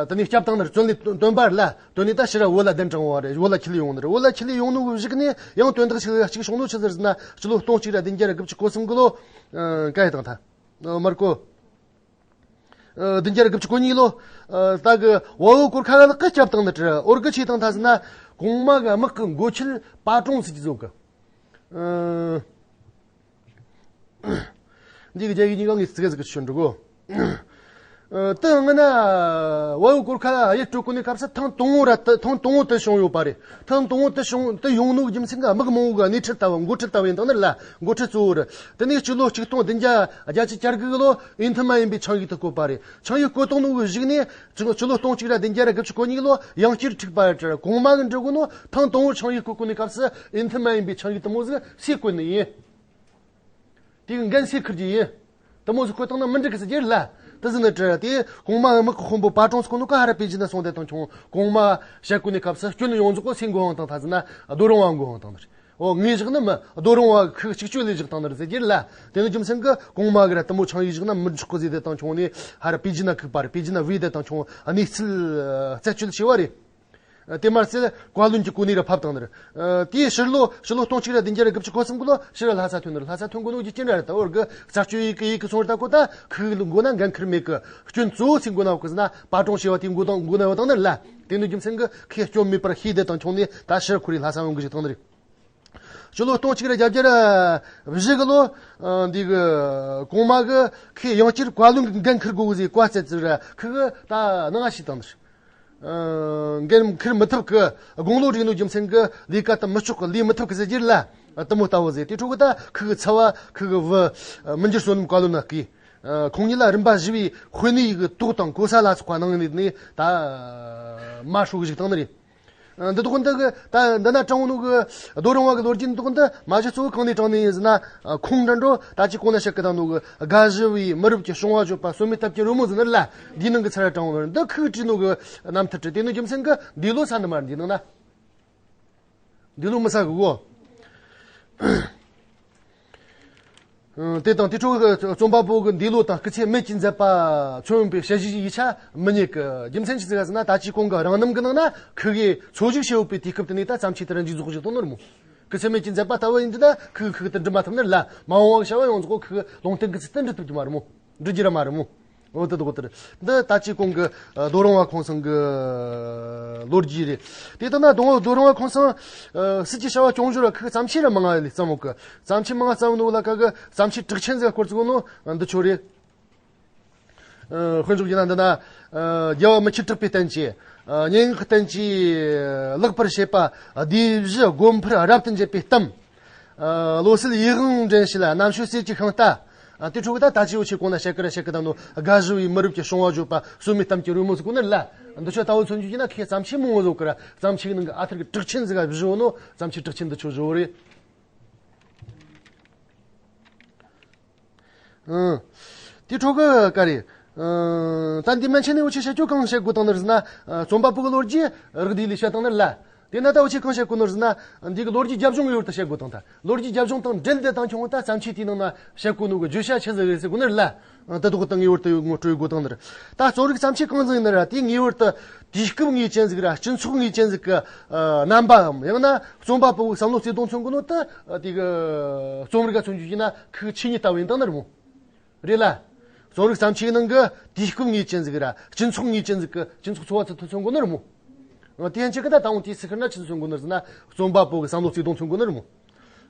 དེ་ནས་སྐྱབས་བཏང་ནི་རེད། བཙོན་ལས་བཏོན་པ་རེད་ལ། དོན་ནས་ད་ཕྱིར་ར་བོད་ལ་གདན་དྲངས་པ་རེད། བོད་ལ་ཁྲིད་ལས་ཡོང་ནི་རེད། བོད་ལ་ཁྲིད་ལས་ཡོང་ནོ་གི་གཞུག་ནས་ཡང་དོན་དག་ཅིག་གཅིག་བྱུང་ནོ་ཆི་ཟེར་ཟེར་ན། ཕྱི་ལོ་སྟོང་གཅིག་ར་བདུན་བརྒྱ་ར་དགུ་བཅུ་གོ་གསུམ་གི་ལོ། ཨ། ག་ཡི་དང་ཐ། ཨ། མར་གོ། ཨ། བདུན་བརྒྱ་ར་དགུ་བཅུ་གོ་གཉིས་ལོ། ཨ། ད་གི་བལ་པོ་གོར་ཁ་ལ་གི་སྐྱབས་བཏང་ནི་རེད། འོར་གི་ཆི་བཏང་ཐ་ཟེར་ན། གོང་མ་གི་དམག་གི་འགོ་ཁྲིད་པ་ཀྲུང་ཟེར་གྱི་བཟོ་གི། ཨ། འདི་གི་རྒྱ་ཡིག་གཉིས་ཀ་ངས་ཙི་གེ་ཙི་གེ་ཞུ་འགྲོ་གོ། ཨ། དེ་སྔ་ན་བལ་པོ་གོར་ཁ་ཡུལ་སྤྲོད་གོ་ནི་སྐབས་སུ་ཐེངས་དང་པོ་ར་ཐེངས་དང་པོ་དེ་བྱུང་ཡོད་པ་རེད། ཐེངས་དང་པོ་དེ་བྱུང་དེ་ཡོང་ནོ་གི་རྒྱུ་མཚན་གྱིས་དམག་མང་པོ་གི་སྣེ་ཁྲིད་ལྟ་བུ། འགོ་ཁྲིད་ལྟ་བུ་ཡིན་དང་ནི་རེད་ལ། འགོ་ཁྲིད་གཙོ་བོ་རེད། དེ་ནས་སྤྱི་ལོ་ཆིག་སྟོང་བདུན་བརྒྱ་བརྒྱད་ཅུ་གྱ་དགུ་གི་ལོ་ཨིན་ཐི་མ་ཡིན་པའི་ཆིངས་ཡིག་དེ་བཀོད་པ་རེད། ཆིངས་ཡིག་བཀོད་བཏང་ནོ་གི་གཞུག་ནས་སྤྱི་ལོ་སྟོང་གཅིག་ར་བདུན་བརྒྱ་ར་དགུ་བཅུ་གོ་གཉིས་གི་ལོ་ཡང་བསྐྱར་འཁྲུག་པ་རེད། གོང་མ་གི་འབྲི་གོ་ནོ་ཐེངས་དང་པོ་ཆིངས་ཡིག་བཀོད་གོ་ནི་སྐབས་སུ་ཨིན་ཐི་མ་ཡིན་པའི་ཆིངས་ཡིག་དེ་མོ་ཟིག་སུས་བཀོད་ནི་ཡིན། དེ་གི་འགན་སུས་འཁུར་རྒྱུ་ཡིན། དེ་མོ་ཟིག་བཀོད་བཏང་ན་མི་འགྲིག་གི་ཟེར་རྒྱུ་རེད་ལ། དེ་ཟིག་ནི་དྲི་དེ་གོང་མ་དམག་གི་དཔོན་པོ་པ་ཀྲུང་ཟེར་གོ་ནོ་ག་ཧ་ར་པེ་ཅིན་ན་སོང་དེ་དང་ཁྱོད་གོང་མ་བཤད་གོ་ནི་སྐབས་སུ་སྐྱོན་ཡོངས་རྫོགས་གོ་སུས་མགོ་དབང་བཏང་ཐ་ཟེར་ན། རྡོ་རིང་བ་མགོ་དབང་བཏང་ནི་རེད། འོ། ངས་བཞག་ནི་མིན། རྡོ་རིང་བ་ཁོས་གཅིག་གཅོད་ལས་བཞག་བཏང་ནི་རེད་ཟེར་རྒྱུ་རེད་ལ། དེ་ནི་རྒྱུ་མཚན་གྱིས་གོང་མ་གི་ར་དེ་མོ་ཆིངས་ཡིག་བཞག་ན་མི་འཇོག་གི་ཟེར་དེ་དང་ཁྱོད་ནི་ཧ་ར་པེ་ཅིན་ན་ཁུག་པ་རེད། པེ་ཅིན་ན་བོས་དེ་དང་ཁྱོད་གནས་ཚུལ་རྩད་གཅོད་བྱས་པ་རེད། དེ་མ་ཟད་བཀའ་བློན་གྱི་གོ་གནས་ར་ཕབ་བཏང་ནི་རེད། ཨ། དེའི་ཕྱི་ལོ་ཕྱི་ལོ་སྟོང་གཅིག་ར་བདུན་བརྒྱ་ར་དགུ་བཅུ་གོ་གསུམ་གི་ལོ་ཕྱིར་ར་ལྷ་ས་ཐོན་ནི་རེད། ལྷ་ས་ཐོན་གོ་ནོ་རྒྱུ་རྐྱེན་ར་རེད། ད་འོར་གི་རྩད་གཅོད་ཡིག་གི་ཡིག་གི་སོང་ར་ད་གོ་ད་ཁུ་གི་མགོ་ན་འགན་འཁུར་མེད་གི། སྐྱོན་གཙོ་བོ་སུའི་མགོ་ན་ཡོད་གི་ཟེར་ན་པ་ཀྲུང་ཞེས་པ་དེའི་མགོ་དང་མགོ་ན་ཡོད་བཏང་ནི་རེད་ལ། དེ་ནི་རྒྱུ་མཚན་གྱིས་ཁོས་སྐྱོན་མེད་པར་ཤེས་དེ་དང་ཁྱོད་ནི་ད་ཕྱིར་ཁོ་རའི་ལྷ་ས་ཡོང་གི་བཞག་བཏང་ནི་རེད། ཕྱི་ལོ་སྟོང་གཅིག་ར་བརྒྱད་བརྒྱ་ར་བཞི་གི་ལོ། ཨ། འདི་གི་གོང་མ་གི་ཁོས་ཡང་བསྐྱར་བཀའ་བློན་གྱི་འགན་འཁུར་དགོས་གི་ཟེར་བཀའ་སྩལ་ཟིག་ར་ཁུ་གི་ད་ནང་ང་ཞིག་བཏང་ནི་རེད། ཨ། འགན་འཁུར་མི་ཐུབ་གི་དགུང་ལོ་རིང་ནོ་རྒྱུ་མཚན་གྱིས་ལས་ཀ་དེ་མི་ཆོག་གི། ལས་མི་ཐུབ་གི་ཟེར་རྒྱུ་རེད་ལ། དེ་མོ་ལྟ་བུ་ཟེར། དེ་འཕྲོ་གི་ད་ཁུ་གི་ཚ་བ་ཁུ་གི་བུ་མི་འགྱུར་བསོད་ནམས་བཀའ་བློན་ན་བསྐོས། ཁོང་གཉིས་ལ་རིམ་པ་བཞི་བའི་དཔོན་གནས་ཡི་གི་དོགས་དང་གོ་ས་ལ་སོགས་པ་གནང་ནས་ནི་ད་མ་ཧྲོ་གི་བཞག་བཏང་ནི་རེད། འདི་དོགས་འདི་གི་ད་འདི་ན་དྲངས་ནོ་གི་རྡོ་རིང་བ་གི་ལོ་རྒྱུས་འདི་དོགས་འདི་མ་གཞི་གཙོ་བོ་གང་ནས་དྲངས་ནི་ཡིན་ཟེར་ན། ཁོང་འདྲ་འགྲོ་ད་ཅི་གོང་ན་བཤད་གི་དང་ནོ་གི་དགའ་བཞི་བའི་མི་རབས་ཀྱི་བྱུང་བ་བརྗོད་པ་སོ་མའི་སྟབས་ཀྱིས་རོལ་མོ་ཟེར་ནི་རེད་ལ། འདིའི་ནང་གི་ཚུར་ར་དྲངས་ནོ་འདི་ཁུ་གི་བྲིས་ནོ་གི་རྣམ་ཐར་བྲིས། དེ་ནི་རྒྱུ་མཚན་གི་འདི་ལོ་ས་ནི་མ་རེད། འདི་ནང་ན། འདི་ལོ་མི་ས་གི་གོ། ཨ། དེ་དང་དེ་འཕྲོ་གི་རྩོམ་པ་པོ་གི་འདི་ལོ་དང་སྐུ་ཚེ་མེད་ཀྱི་མཛད་པ་མཚོན་པའི་དཔྱད་གཞིའི་ཡིག་ཆ་མི་རྙེད་གི། རྒྱུ་མཚན་ཅི་ཟིག་ཟེར་ན། ད་ཅི་གོང་གི་རང་རྣམ་གི་ནང་ན་ཁུ་གིས་འཚོ་བཞུགས་བྱེད་ཡོད་པའི་དུས་སྐབས་དེ་ནས་ད་བརྩམས་ཆོས་དེ་ར་འཇུག་རྫོགས་བཞག་བཏང་ནོ་རེད་མོ། སྐུ་ཚེ་མེད་ཀྱི་མཛད་པ་ལྟ་བུ་ཡིན་དུས་ད་ཁུ་གིས་ཁུ་གི་དེ་འབྲི་མ་ཐུབ་ནི་རེད་ལ། མ་འོངས་པ་གི་བྱ་བ་ཡོངས་རྫོགས་ཁུ་གི་ལུང་བསྟན་གི་ཚུལ་དུ་འགྲུབ་ཐུབ་ཀྱི་མ་རེད་མོ། འགྲུབ་རྒྱུ་ར་མ་རེད་མོ། འོ་དེ་དོགས་དེ་རེད། འདི་ད་ཅི་གོང་གི་རྡོ་རིང་བ་ཁོང་ཚང་གི་ལོ་རྒྱུས་རེད། དེ་ལྟ་ན་རྡོ་རྡོ་རིང་བ་ཁོང་ཚང་སྲིད་ཀྱི་བྱ་བ་སྐྱོང་བཞིན་ར་ཁུ་གི་བརྩམས་ཆོས་ར་མང་ང་ལས་བརྩམས་ཡོད་གི། བརྩམས་ཆོས་མང་ང་བརྩམས་ནོ་ལ་ཁུ་གི་བརྩམས་ཆོས་གྲགས་ཆེན་ཟིག་སྐོར་ཚིག་ནོ་འདི་ཆོ་རེད། ཨ། དཔེ་འཇོག་བྱས་ན་འདི་ན། ཨ། རྒྱལ་བ་མི་ཁྱོད་གྲགས་པའི་བསྟན་བཅོས། ཨ། སྙན་ངག་གི་བསྟན་བཅོས་ལེགས་པར་བཤད་པ། སྡེ་བཞི་སྒོ་འཕར་རབ་ཏུ་འབྱེད་པའི་གཏམ། ཨ། བློ་གསལ་ཡིད་དབང་འདྲེན་བྱེད་ལ་རྣམ་དཔྱོད་གསེར་གྱི་ཤིང་རྟ། ཨ། དེ་འཕྲོ་གི་ད་ད་ཅི་འུ་ཆོས་གོང་ན་བཤད་གི་ར་བཤད་གི་དང་ནོ་དགའ་བཞི་བའི་མི་རབས་ཀྱི་བྱུང་བ་བརྗོད་པ་སོ་མའི་གཏམ་གྱི་རོལ་མོ་ཟེར་གོ་ནི་རེད་ལ། འདི་ཆོ་ལྟ་བུ་མཚོན་རྒྱུ་ཡིན་ན་ཁུ་གི་བརྩམས་ཆོས་མང་བོ་ཡོད་གི་ར། བརྩམས་ཆོས་ནང་གི་ཨ་ཐུར་གི་གྲགས་ཆེན་ཟིག་ག་བཞི་བོ་ནོ་བརྩམས་ཆོས་གྲགས་ཆེན་འདི་ཆོ་བཞི་བོ་རེད། ཨང་། དེ་འཕྲོ་གི་ག་རེ། ཨང་། ད་འདི་མན་ཆད་ནས་འུ་ཆོས་བཤད་རྒྱུ་གང་བཤད་དགོས་བཏང་ནི་རེད་ཟེར་ན། ཨ། རྩོམ་པ་པོ་གི་ལོ་རྒྱུས་རག་དུས་ལས་བཤད་བཏང་ནི་རེད་ལ། དེ་ན་ད་འུ་ཆོས་གང་བཤད་དགོས་ནི་རེད་ཟེར་ན། འདི་གི་ལོ་རྒྱུས་རྒྱབ་ལྗོངས་ཡོད་དུ་བཤད་དགོས་བཏང་། ད་ལོ་རྒྱུས་རྒྱབ་ལྗོངས་དང་འབྲེལ་ཏེ་དང་ཁྱོད་ད་བརྩམས་ཆོས་དེའི་ནང་ན་བཤད་དགོས་ནོ་གི་བརྗོད་བྱ་ཆི་ཟིག་རེད་ཟེར་དགོས་ནི་རེད་ལ། ཨ། ད་དོགས་དང་ངེས་པར་དུ་ངོ་སྤྲོད་དགོས་བཏང་ནི་རེད། ད་རྩོམ་རིག་བརྩམས་ཆོས་གང་ཟིག་ཡིན་ན་ར་དེ་ངེས་པར་དུ་དུས་སྐབས་ངེས་ཅན་ཟིག་ར་སྤྱི་ཚོགས་ངེས་ཅན་ཟིག་གི། ཨ། རྣམ་པའམ་ཡང་ན་རྩོམ་པ་པོ་གི་བསམ་བློ་བརྩེ་དུང་མཚོན་གོ་ནོ་ད་དེ་གི་རྩོམ་རིག་ག་མཚོན་རྒྱུ་ཡིན་ན་ཁུ་གི་ཆོས་ཉིད་ལྟ་བུ་ཡིན་བཏང་ནི་རེད་མོ། རེད་ལ། རྩོམ་རིག་བརྩམས་ཆོས་ནང་གི་དུས་སྐབས་ངེས་ཅན་ཟིག་ར་སྤྱི་ཚོགས་ངེས་ཅན་ཟིག་གི་སྤྱི་ཚོགས་འཚོ་བ་ཚུལ་དུ་མཚོན་གོ་ནི་རེད་མོ། ཨ། དེ་ཡན་ཆད་གི་ད་དང་པོ་དེའི་ཚིག་ཁུར་ན་ཆི་མཚོན་གོ་ནི་རེད་ཟེར་ན། རྩོམ་པ་པོ་གི་བསམ་བློ་བརྩེ་དུང་མཚོན་གོ་ནི་རེད་མོ།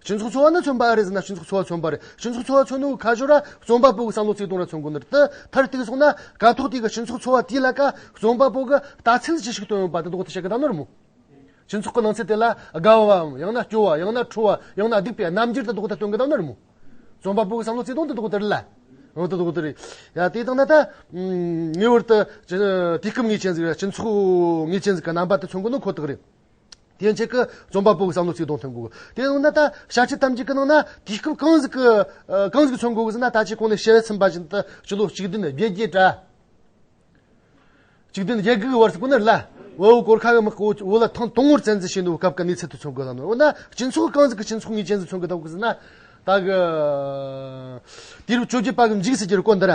སྤྱི་ཚོགས་འཚོ་བ་ནི་མཚོན་པ་ཨེ་རེད་ཟེར་ན་སྤྱི་ཚོགས་འཚོ་བ་མཚོན་པ་རེད། སྤྱི་ཚོགས་འཚོ་བ་མཚོན་ནོ་ཁ་ཞོར་ར་རྩོམ་པ་པོ་གི་བསམ་བློ་བརྩེ་དུང་ར་མཚོན་གོ་ནི་རེད། དེ་མཐར་གཏུགས་སོང་ན་ཀ་ཐོག་དེ་གི་སྤྱི་ཚོགས་འཚོ་བ་དེའི་ལ་ཀ་རྩོམ་པ་པོ་གི་ལྟ་ཚུལ་ཅི་ཞིག་བཏོན་ཡོད་པ་དེ་དོགས་དེ་བཤད་གི་བཏང་ནི་རེད་མོ། སྤྱི་ཚོགས་ཀྱི་ནང་ཚན་དེ་ལ་དགའ་བའམ་ཡང་ན་སྐྱོ་བ་ཡང་ན་ཁྲོ་བ་ཡང་ན་སྡུག་པའི་རྣམ་འགྱུར་དེ་དོགས་དེ་སྟོན་གི་བཏང་ནི་རེད་མོ། རྩོམ་པ་པོ་གི་བསམ་བློ་བརྩེ་དུང་དེ་དོགས་དེ་རེད་ལ། འོ་དེ་དོགས་དེ་རེད། ཡ་དེ་དང་ན་ད་ངེས་པར་དུ་དུས་སྐབས་ངེས་ཅན་ཟིག་ར་སྤྱི་ཚོགས་ངེས་ཅན་ཟིག་གི་རྣམ་པ་དེ་མཚོན་གོ་ནོ་ཁོ་ཐག་རེད། དེ་ཡན་ཆད་ཀྱི་རྩོམ་པ་པོ་གི་བསམ་བློ་བརྩེ་དུང་མཚོན་གོ་གི། དེ་ཡང་ན་ད་བྱ་སྤྱོད་ཐམས་ཅད་ཀྱི་ནང་ན་དུས་སྐབས་གང་ཟིག་གི་ཨ་གང་ཟིག་མཚོན་གོ་གི་ཟེར་ན། ད་ཅི་གོང་ནས་བཤད་ཚིམ་པ་བཞིན་དུ་སྤྱི་ལོ་གཅིག་བདུན་བརྒྱད་བརྒྱད་ར། གཅིག་བདུན་བརྒྱད་དགུ་བར་ཟེར་གོ་ནི་རེད་ལ། བལ་པོ་གོར་ཁ་གི་དམག་གིས་བོད་ལ་ཐེངས་དང་པོར་བཙན་འཛུལ་བྱས་ནོ་སྐབས་ཀྱི་གནས་ཚུལ་དེ་མཚོན་གོ་ལ་ནོ། འོ་ན་སྤྱི་ཚོགས་གང་ཟིག་གི་སྤྱི་ཚོགས་ངེས་ཅན་ཟིག་མཚོན་གི་འདུག་གི་ཟེར་ན། ད་གི་དུས་རབས་བཅོ་བརྒྱད་པ་གི་མཇུག་ཟེར་རྒྱུ་རེད་གོ་འདི་ར།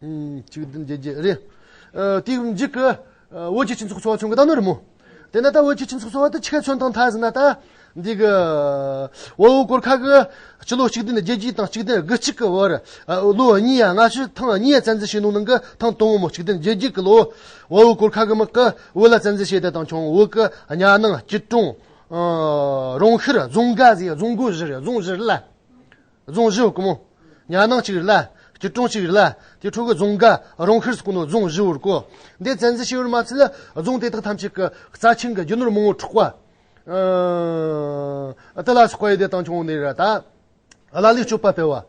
ཨུམ། གཅིག་བདུན་བརྒྱད་བརྒྱད་རེད། ཨ། དེའི་མཇུག་གི། ཨ། བོད་ཀྱི་སྤྱི་ཚོགས་འཚོ་བ་མཚོན་གི་བསྡད་ནི་རེད་མོ། དེ་ན་ད་བོད་ཀྱི་སྤྱི་ཚོགས་འཚོ་བ་དེ་ཆི་ག་མཚོན་བཏང་ཐལ་ཟེར་ན། ད་འདི་གི་བལ་པོ་གོར་ཁ་གི་སྤྱི་ལོ་གཅིག་བདུན་བརྒྱད་བརྒྱད་དང་གཅིག་བདུན་དགུ་གཅིག་གི་བར། ཨ། ལོ་གཉིས་ཡ་ལྔ་བཅུ་ཐེངས་གཉིས་ཡ་བཙན་འཛུལ་བྱས་ནོ་ནང་གི་ཐེངས་དང་པོ་མོ། གཅིག་བདུན་བརྒྱད་བརྒྱད་གི་ལོ་བལ་པོ་གོར་ཁ་གི་དམག་གིས་བོད་ལ་བཙན་འཛུལ་བྱས་ཏེ་དང་བྱུང་། བོད་གི་གཉའ་ནང་སྐྱིད་གྲོང་། ཨ། རོང་ཤར། རྫོང་དགའ་ཟེར། རྫོང་དགོ་བཞི་རེད། རྫོང་བཞི་རེད་ལ། རྫོང་བཞི་ཡོད་གི་མོ། གཉའ་ནང་གཅིག་རེད་ལ། སྐྱིད་གྲོང་གཅིག་རེད་ལ། དེ་འཕྲོ་གི་རྫོང་དགའ། རོང་ཤར་ཟེར་གོ་ནོ་རྫོང་བཞི་ཡོད་གོ། འདི་བཙན་འཛུལ་བྱས་པར་མ་ཚད་ལ་རྫོང་དེ་དག་ཐམས་ཅད་ཀྱི་རྩ་ཆེན་གྱི་རྒྱུ་ནོར་མང་པོ་འཕྲོག་པ། ཨ། དེ་ལ་སོགས་པ་ཡོད་དེ་དང་བྱུང་ནི་རེད། ད་ལ་ལུ་སྤྱོད་པ་སྤེལ་བ།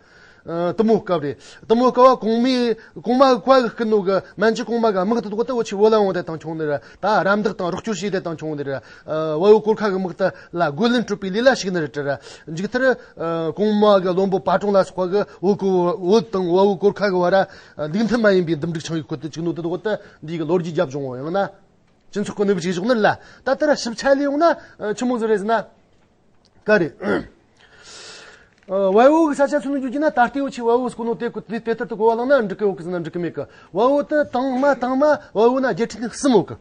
ཨ། དེ་མོ་སྐབས་རེད། དེ་མོ་སྐབས་བ་གོང་མའི་གོང་མ་གི་བཀའ་གི་སྐུ་ནོ་གི་མན་ཇུ་གོང་མ་གི་དམག་དེ་དག་ད་འུ་ཆོ་བོད་ལ་ཡོང་དེ་དང་བྱུང་ནི་རེད། ད་རམ་འདེགས་དང་རོགས་སྐྱོར་བྱས་དེ་དང་བྱུང་ནི་རེད། ཨ། བལ་པོ་གོར་ཁ་གི་དམག་དེ་ལ་རྒོལ་ལན་སྤྲོད་པའི་ལས་ལ་ཞུགས་ནི་རེད་དྲ། མཇུག་མཐར། ཨ། གོང་མ་གི་བློན་པོ་པ་ཀྲུང་ལ་སོགས་པ་གི་བོད་གི་བོད་དང་བལ་པོ་གོར་ཁ་གི་བར་ལུགས་མཐུན་མ་ཡིན་པའི་འདུམ་འགྲིག་ཆིངས་ཡིག་བཀོད་དེ་བཅུག་ནོ་དེ་དག་ད་འདི་གི་ལོ་རྒྱུས་རྒྱབ་བྱུང་བ། ཡང་ན་སྤྱི་ཚོགས་གི་གནས་བབ་ཅིག་བཞག་ནི་རེད་ལ། ད་ལྟར་ཞིབ་ཆ་ལས་ཡོང་ན། ཨ། ཆི་མོ་ཟིག་རེད་ཟེར་ན། ག་རེད། ཨ། བལ་པོ་གི་ས་ཆ་མཚོན་ནས་བརྗོད་རྒྱུ་ན། ད་ལྟའི་འུ་ཆོས་བལ་པོ་ཟེར་གོ་ནོ་དེ་དེ་དེ་ལྟར་དུ་གོ་བ་བླངས་ན་འགྲིག་གི་ཡོད་གི་ཟེར་ན་འགྲིག་གི་མེད་གི། བལ་པོ་དེ་དང་མ་དང་མ་བལ་པོ་ན་རྒྱལ་ཕྲན་གསུམ་ཡོད་གི།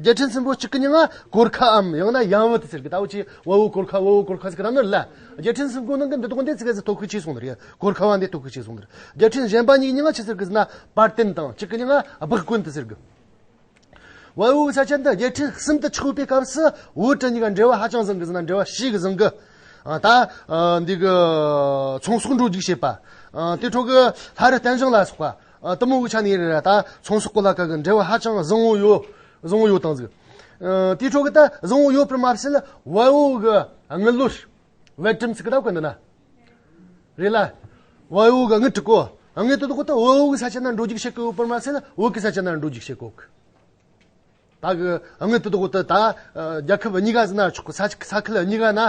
རྒྱལ་ཕྲན་གསུམ་པོ་གཅིག་གི་མྱིང་ང་གོར་ཁ་འམ་ཡང་ན་ཡང་བུ་དེ་ཟེར་གི། ད་འུ་ཆོས་བལ་པོ་གོར་ཁ་བལ་པོ་གོར་ཁ་ཟེར་གི་ར་ནི་རེད་ལ། རྒྱལ་ཕྲན་གསུམ་པོ་ནང་གི་འདི་དག་འདི་ཙི་གེ་ཟིག་སྟོབས་ཤུགས་ཆེ་སོང་ནི་རེད། གོར་ཁ་བ་འདི་སྟོབས་ཤུགས་ཆེ་སོང་ནི་རེད། རྒྱལ་ཕྲན་གཞན་པ་གཉིས་ཀྱི་མྱིང་ང་ཆི་ཟེར་གི་ཟེར་ན་པར་ཏན་དང་། གཅིག་གི་མྱིང་ང་སྦག་ཀུན་དེ་ཟེར་གི། བལ་པོ་གི་ས་ཆ་འདི་རྒྱལ་ཕྲན་གསུམ་དུ་ཆགས་པའི་སྐབས་སུ་བོད་འབྲུག་གཉིས་ཀ་འབྲེལ་བ་ཧ་ཅང་བཟང་གི་ཟེར་ན་འབྲེལ་བ་ཞེ་གི་བཟང་གི། ཨ། ད། ཨ། འདི་གི་ཚོང་ཟོག་འགྲོ་རྒྱུག་བྱེད་པ། ཨ། དེ་འཕྲོ་གི་ལྷ་རི་བསྟན་འཛིན་ལ་སོགས་པ། ཨ། དེ་མོ་གི་ཆ་ནས་རེད་ར། ད་ཚོང་ཟོག་གི་ལ་ཁ་གི་འབྲེལ་བ་ཧ་ཅང་བཟང་བོ་ཡོད། བཟང་བོ་ཡོད་བཏང་ཟིག། ཨ། དེ་འཕྲོ་གི་ད་བཟང་བོ་ཡོད་པར་མ་ཟད་བལ་པོ་གི་དངུལ་ལོར། བལ་ཀྲམ་ཟེར་གི་ད་གོ་འདི་ན། རེད་ལ། བལ་པོ་གི་དངུལ་དྲུག་གོ། དངུལ་དེ་དག་ད་བལ་པོ་གི་ས་ཆ་ན་འགྲོ་རྒྱུག་བྱེད་གི་ཡོད་པར་མ་ཟད་བོད་གི་ས་ཆ་ན་འགྲོ་རྒྱུག་བྱེད་གོ་གི། ད་གི་དངུལ་དེ་དག་ད་ད་རྒྱལ་ཁབ་གཉིས་ཀ་ཟེར་ན་ཆོག་གི། ས་ས་ཁུལ་གཉིས་ཀ་ན་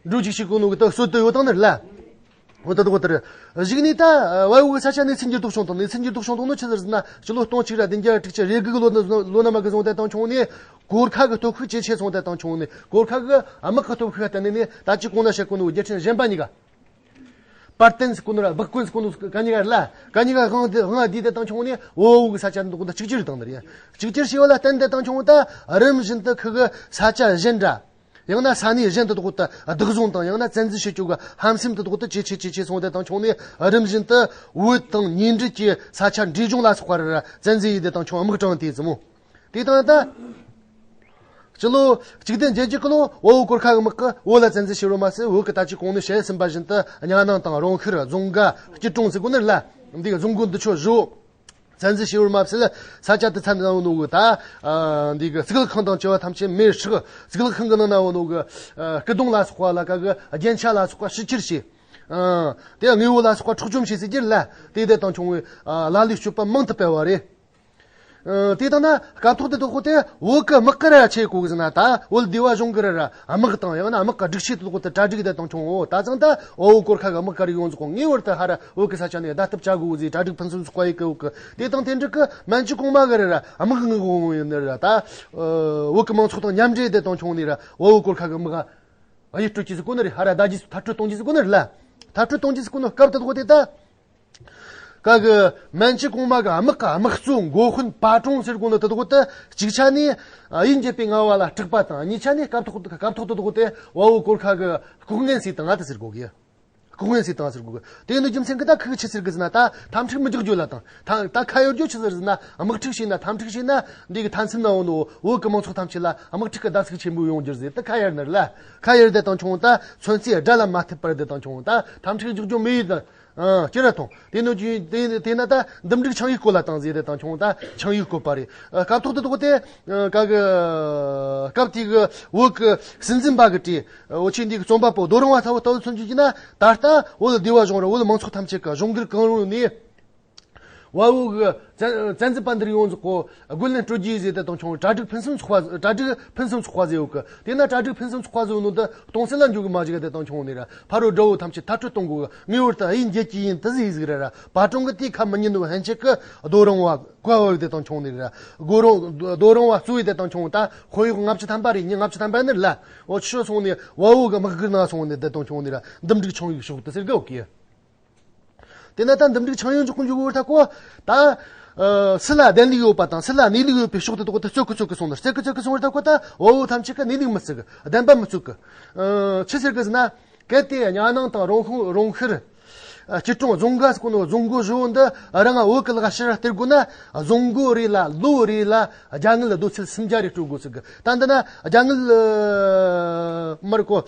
འགྲོ་རྒྱུག་བྱེད་གོ་ནོ་གི་ད་སྲོལ་དེ་ཡོད་བཏང་ནི་རེད་ལ། འོ་ད་དག་ལྟར། གཞུག་ནས་ད་བལ་པོ་གི་ས་ཆ་ནས་ཚུར་འགྱུར་ལྡོག་བྱུང་བཏང་། ནས་ཚུར་འགྱུར་ལྡོག་བྱུང་བཏང་ནོ་ཆི་ཟེར་ཟེར་ན། སྤྱི་ལོ་སྟོང་གཅིག་ར་བདུན་བརྒྱ་དྲུག་ཅུ་རེ་དགུ་གི་ལོ་ན་ལོ་ན་མ་གི་བཟུང་སྟེ་དང་བྱུང་ནས། གོར་ཁ་གི་སྟོབས་ཤུགས་ཇེ་ཆེ་སོང་སྟེ་དང་བྱུང་ནས། གོར་ཁ་གི་དམག་གི་སྟོབས་ཤུགས་བརྟེན་ནས་ནས་ད་ཅི་གོང་ན་བཤད་གོ་ནོ་རྒྱལ་ཕྲན་གཞན་པ་གཉིས་ཀ། པར་ཏན་ཟེར་གོ་ནོ་ར་སྦག་ཀུན་ཟེར་གོ་ནོ་ག་གཉིས་ཀ་རེད་ལ། ག་གཉིས་ཀ་དབང་དེ་དབང་བསྡུས་ཏེ་དང་བྱུང་ནས་བལ་པོ་གི་ས་ཆ་འདི་དག་ད་གཅིག་གྱུར་བཏང་ནི་རེད། གཅིག་གྱུར་བྱས་པ་ལ་བརྟེན་ཏེ་དང་བྱུང་ད་རིམ་བཞིན་དུ་ཁུ་གི་ས་ཆ་གཞན་འདྲ། ཡང་ན་ས་གནས་གཞན་དུ་དག་ད་བདག་བཟུང་དང་། ཡང་ན་བཙན་འཛུལ་བྱེད་རྒྱུ་གི་ཧམ་སེམས་དུ་དག་ད་ཇེ་ཆེ་ཇེ་ཆེ་སོང་སྟེ་དང་བྱུང་ནས། རིམ་བཞིན་དུ་བོད་དང་ཉེ་འབྲེལ་གྱི་ས་ཆ་འབྲས་ལྗོངས་ལ་སོགས་པ་ར་བཙན་འཛུལ་ཡས་ཏེ་དང་བྱུང་དམག་དྲངས་ཏེ་ཟེར་མོ། དེ་དང་ད་སྤྱི་ལོ་གཅིག་བདུན་བརྒྱད་བརྒྱད་གི་ལོ་བལ་པོ་གོར་ཁ་གི་དམག་གིས་བོད་ལ་བཙན་འཛུལ་བྱས་པར་མ་ཟད། བོད་ཀྱི་ད་ཅི་གོང་ནས་བཤད་ཟིན་པ་བཞིན་དུ་གཉའ་ནང་དང་རོང་ཤར། རྫོང་དགའ། སྐྱིད་གྲོང་ཟེར་གོ་ནི་རེད་ལ། འདི་གི་རྫོང་དགོ་འདི་ཆོ་བཞི་བོ། བཙན་འཛུལ་བྱས་པར་མ་ཟད་ས་ཆ་དེ་ཚན་ནང་ཡོད་ནོ་གི་ད། ཨ། འདི་གི་གཙུག་ལག་ཁང་དང་བཅས་པ་ཐམས་ཅད་མེར་བསྲེགས། གཙུག་ལག་ཁང་གི་ནང་ན་ཡོད་ནོ་གི། ཨ། སྐུ་གདུང་ལ་སོགས་པ་ལ་ཁ་གི་རྒྱན་ཆ་ལ་སོགས་པ་ཕྱི་ཁྱེར་བྱས། ཨ། དེ་དངོས་པོ་ལ་སོགས་པ་འཕྲོག་བཅོམ་བྱས་ཟེར་གྱི་རེད་ལ། དེ་དེ་དང་བྱུང་བའི། ཨ། ལ་ལུ་སྤྱོད་པ་མང་དུ་སྤེལ་བ་རེད། ཨ། དེ་དང་ན་སྐབས་ཐོག་དེ་དག་དེ་བོད་ཀྱི་དམག་ག་ར་ཆེ་གོ་གི་ཟེར་ན། ད་བོད་སྡེ་བ་གཞུང་གི་ར་ར་དམག་དང་། ཡང་ན་དམག་གི་སྒྲིག་ཆས་དེ་དག་དེ་གྲ་སྒྲིག་དེ་དང་བྱུང་བོ། ད་ཙང་ད་བལ་པོ་གོར་ཁ་གི་དམག་ག་རེ་ཡོང་ཟིག་གོ། ངེས་པར་དུ་ཧ་ར་བོད་ཀྱི་ས་ཆ་ནས་བརྡབ་གཏུབ་བྱ་དགོས་ཟེར་གྲ་སྒྲིག་ཕུན་སུམ་ཚོགས་པ་ཡེ་གི་ཡོད་གི། དེ་དང་དེ་འདྲ་གི་མན་ཇུ་གོང་མ་གི་ར་ར་དམག་ངེས་གོ་ཡོང་ནི་ར། ད་བོད་ཀྱི་མང་ཚོགས་དང་མཉམ་འབྲེལ་དེ་དང་བྱུང་ནི་ར་བལ་པོ་གོར་ཁ་གི་དམག་ག་ཡིད་སྤྲོད་ཀྱི་ཟེར་གོ་ནི་རེད། ཧ་ར་ད་ཇི་མཐར་སྐྲོད་གཏོང་གི་ཟེར་གོ་ནི་རེད་ལ། མཐར་སྐྲོད་གཏོང་གི་ཟེར་གོ་ནི་སྐབས་དེ་དག་དེ་ད། ག་གི་མན་ཇུ་གོང་མ་གི་དམག་གི་དམག་གཙོ་འགོ་དཔོན་པ་ཀྲུང་ཟེར་གོ་ནི་དེ་དག་དེ་གཅིག་ཆ་ནས་དབྱིན་རྒྱལ་པོའི་མངའ་འོག་ལ་སྐྲག་པ་དང་། གཉིས་ཆ་ནས་སྐབས་ཐོག་སྐབས་ཐོག་དེ་དག་དེ་བལ་པོ་གོར་ཁ་གི་ལྐོག་རྔན་ཟོས་བཏང་ང་དེ་ཟེར་གོ་གི། ལྐོག་རྔན་ཟོས་བཏང་ཟེར་གོ་གི། དེ་ནི་རྒྱུ་མཚན་གི་ད་ཁུ་གི་ཆི་ཟེར་གི་ཟེར་ན། ད་འཐབ་འཁྲུག་མི་རྒྱག་རྒྱུ་ལ་དང་། ད་ད་ཁ་གཡར་རྒྱུ་ཆི་ཟེར་ཟེར་ན། དམག་འཁྲུག་བྱས་ན། འཐབ་འཁྲུག་བྱས་ན་འདི་གི་མཐའ་མཚམས་ན་ཡོད་ནོ་བོད་གི་མང་ཚོགས་ཐམས་ཅད་ལ་དམག་འཁྲུག་གི་བརྡབ་གསིག་ཆེན་པོ་ཡོང་རྒྱུ་རེད་ཟེར་ད་ཁ་གཡར་ནི་རེད་ལ། ཁ་གཡར་དེ་དང་བྱུང་ད་མཚོན་ཚེ་དགྲ་ལ་མ་ཐུབ་པར་དེ་དང་བྱུང་ད་འཐབ་འཁྲུག་རྒྱག་རྒྱུ་མེད་ཡིན་ད། ཨ། ཅི་ར་ཐོང་། དེ་ནོ་ཅི་དེ་དེ་ན་ད་འདུམ་འགྲིག་ཆིངས་ཡིག་བཀོད་ལ་བཏང་ཟེར་དེ་དང་བྱུང་ད་ཆིངས་ཡིག་བཀོད་པ་རེད། ཨ། སྐབས་ཐོག་དེ་དག་དེ། ཨ། ག་གི་སྐབས་དེ་གི་བོད་གི་སྲིད་འཛིན་པ་གི་གྲས། ཨ། འུ་ཆོ་འདི་གི་རྩོམ་པ་པོ་རྡོ་རིང་བ་ལྟ་བུ་ལྟ་བུ་མཚོན་རྒྱུ་ཡིན་ན། ད་ལྟ་བོད་སྡེ་བ་གཞུང་ར་བོད་མང་ཚོགས་ཐམས་ཅད་ཀྱི་གཞུང་སྒེར་གང་རུང་ནས། བལ་པོ་གི་བཙན་བཙན་འཛུལ་པ་འདིར་ཡོང་ཟིག་གོ། རྒོལ་ལན་སྤྲོད་རྒྱུ་ཟེར་དེ་དང་བྱུང་། གྲ་སྒྲིག་ཕུན་སུམ་ཚོགས་པ། གྲ་སྒྲིག་ཕུན་སུམ་ཚོགས་པ་ཟེར་ཡོད་གི། དེ་ན་གྲ་སྒྲིག་ཕུན་སུམ་ཚོགས་པ་ཟེར་ཡོད་ནོ་འདི་སྟོང་ཟད་ལ་འཇུག་གི་མ་འཇུག་གི་དེ་དང་བྱུང་ནི་ར། ཕ་རོལ་དགྲ་བོ་ཐམས་ཅད་མཐར་སྐྲོད་གཏོང་དགོས་གི། ངེས་པར་དུ་དབྱིན་རྒྱལ་གྱི་ཡིན་དེ་ཟིག་ཟིག་ར་ར། པ་ཀྲུང་གི་དེ་ཁ་མི་ཉན་ནོ་ཧན་ཆད་གི་རྡོ་རིང་བ་བཀའ་བབས་དེ་དང་བྱུང་ནི་ར། རྡོ་རིང་རྡོ་རིང་བ་གཙོས་དེ་དང་བྱུང་། ད་དཔོན་གཡོག་ལྔ་བཅུ་ཐམ་པ་རེད། མི་ལྔ་བཅུ་ཐམ་པ་ནི་ར་ལ། འོ་ཆི་སོང་ནི་བལ་པོ་གི་དམག་སྒར་ནང་སོང་ནི་དེ་དང་བྱུང་ནི་ར། འདུམ་འགྲིག་ཆིངས་ཡིག་ཤོག་དེ་ཟེར་གི་ཡོད་གི། དེ་ན་ད་འདུམ་འགྲིག་ཆང་ཡོང་འཇོག་གི་འཇུག་བར་ཐག་གོ། ད་ཨ་སུ་ལ་བདེན་ལུགས་ཡོད་པ་དང་སུ་ལ་གནས་ལུགས་ཡོད་པའི་ཕྱོགས་དེ་དག་དེ་རྩོད་གི་རྩོད་གི་སོང་ནས་རྩོད་གི་རྩོད་གི་སོང་བར་ཐག་གོ། ད་བལ་བོ་ཐམས་ཅད་ཀྱི་གནས་ལུགས་མི་རྩོད་གི། བདེན་པ་མི་རྩོད་གི། ཨ་ཆི་ཟེར་གི་ཟེར་ན། གལ་ཏེ་གཉའ་ནང་དང་རོང་ཤུར་རོང་ཤུར། ཨ་སྐྱིད་གྲོང་རྫོང་དགའ་ཟེར་གོ་ནོ་རྫོང་སྒོ་བཞི་བོ་འདི་རང་བོད་ཀྱི་ལག་ཕྱིར་སྟེར་དགོས་ན། རྫོང་སྒོ་རེ་ལ་ལོ་རེ་ལ་རྒྱ་དངུལ་རྡོ་ཚད་སུམ་བརྒྱ་རེ་སྤྲོད་དགོས་ཟེར་གི། ད་འདི་ན་རྒྱ་དངུལ་ཨ་མར་གོ།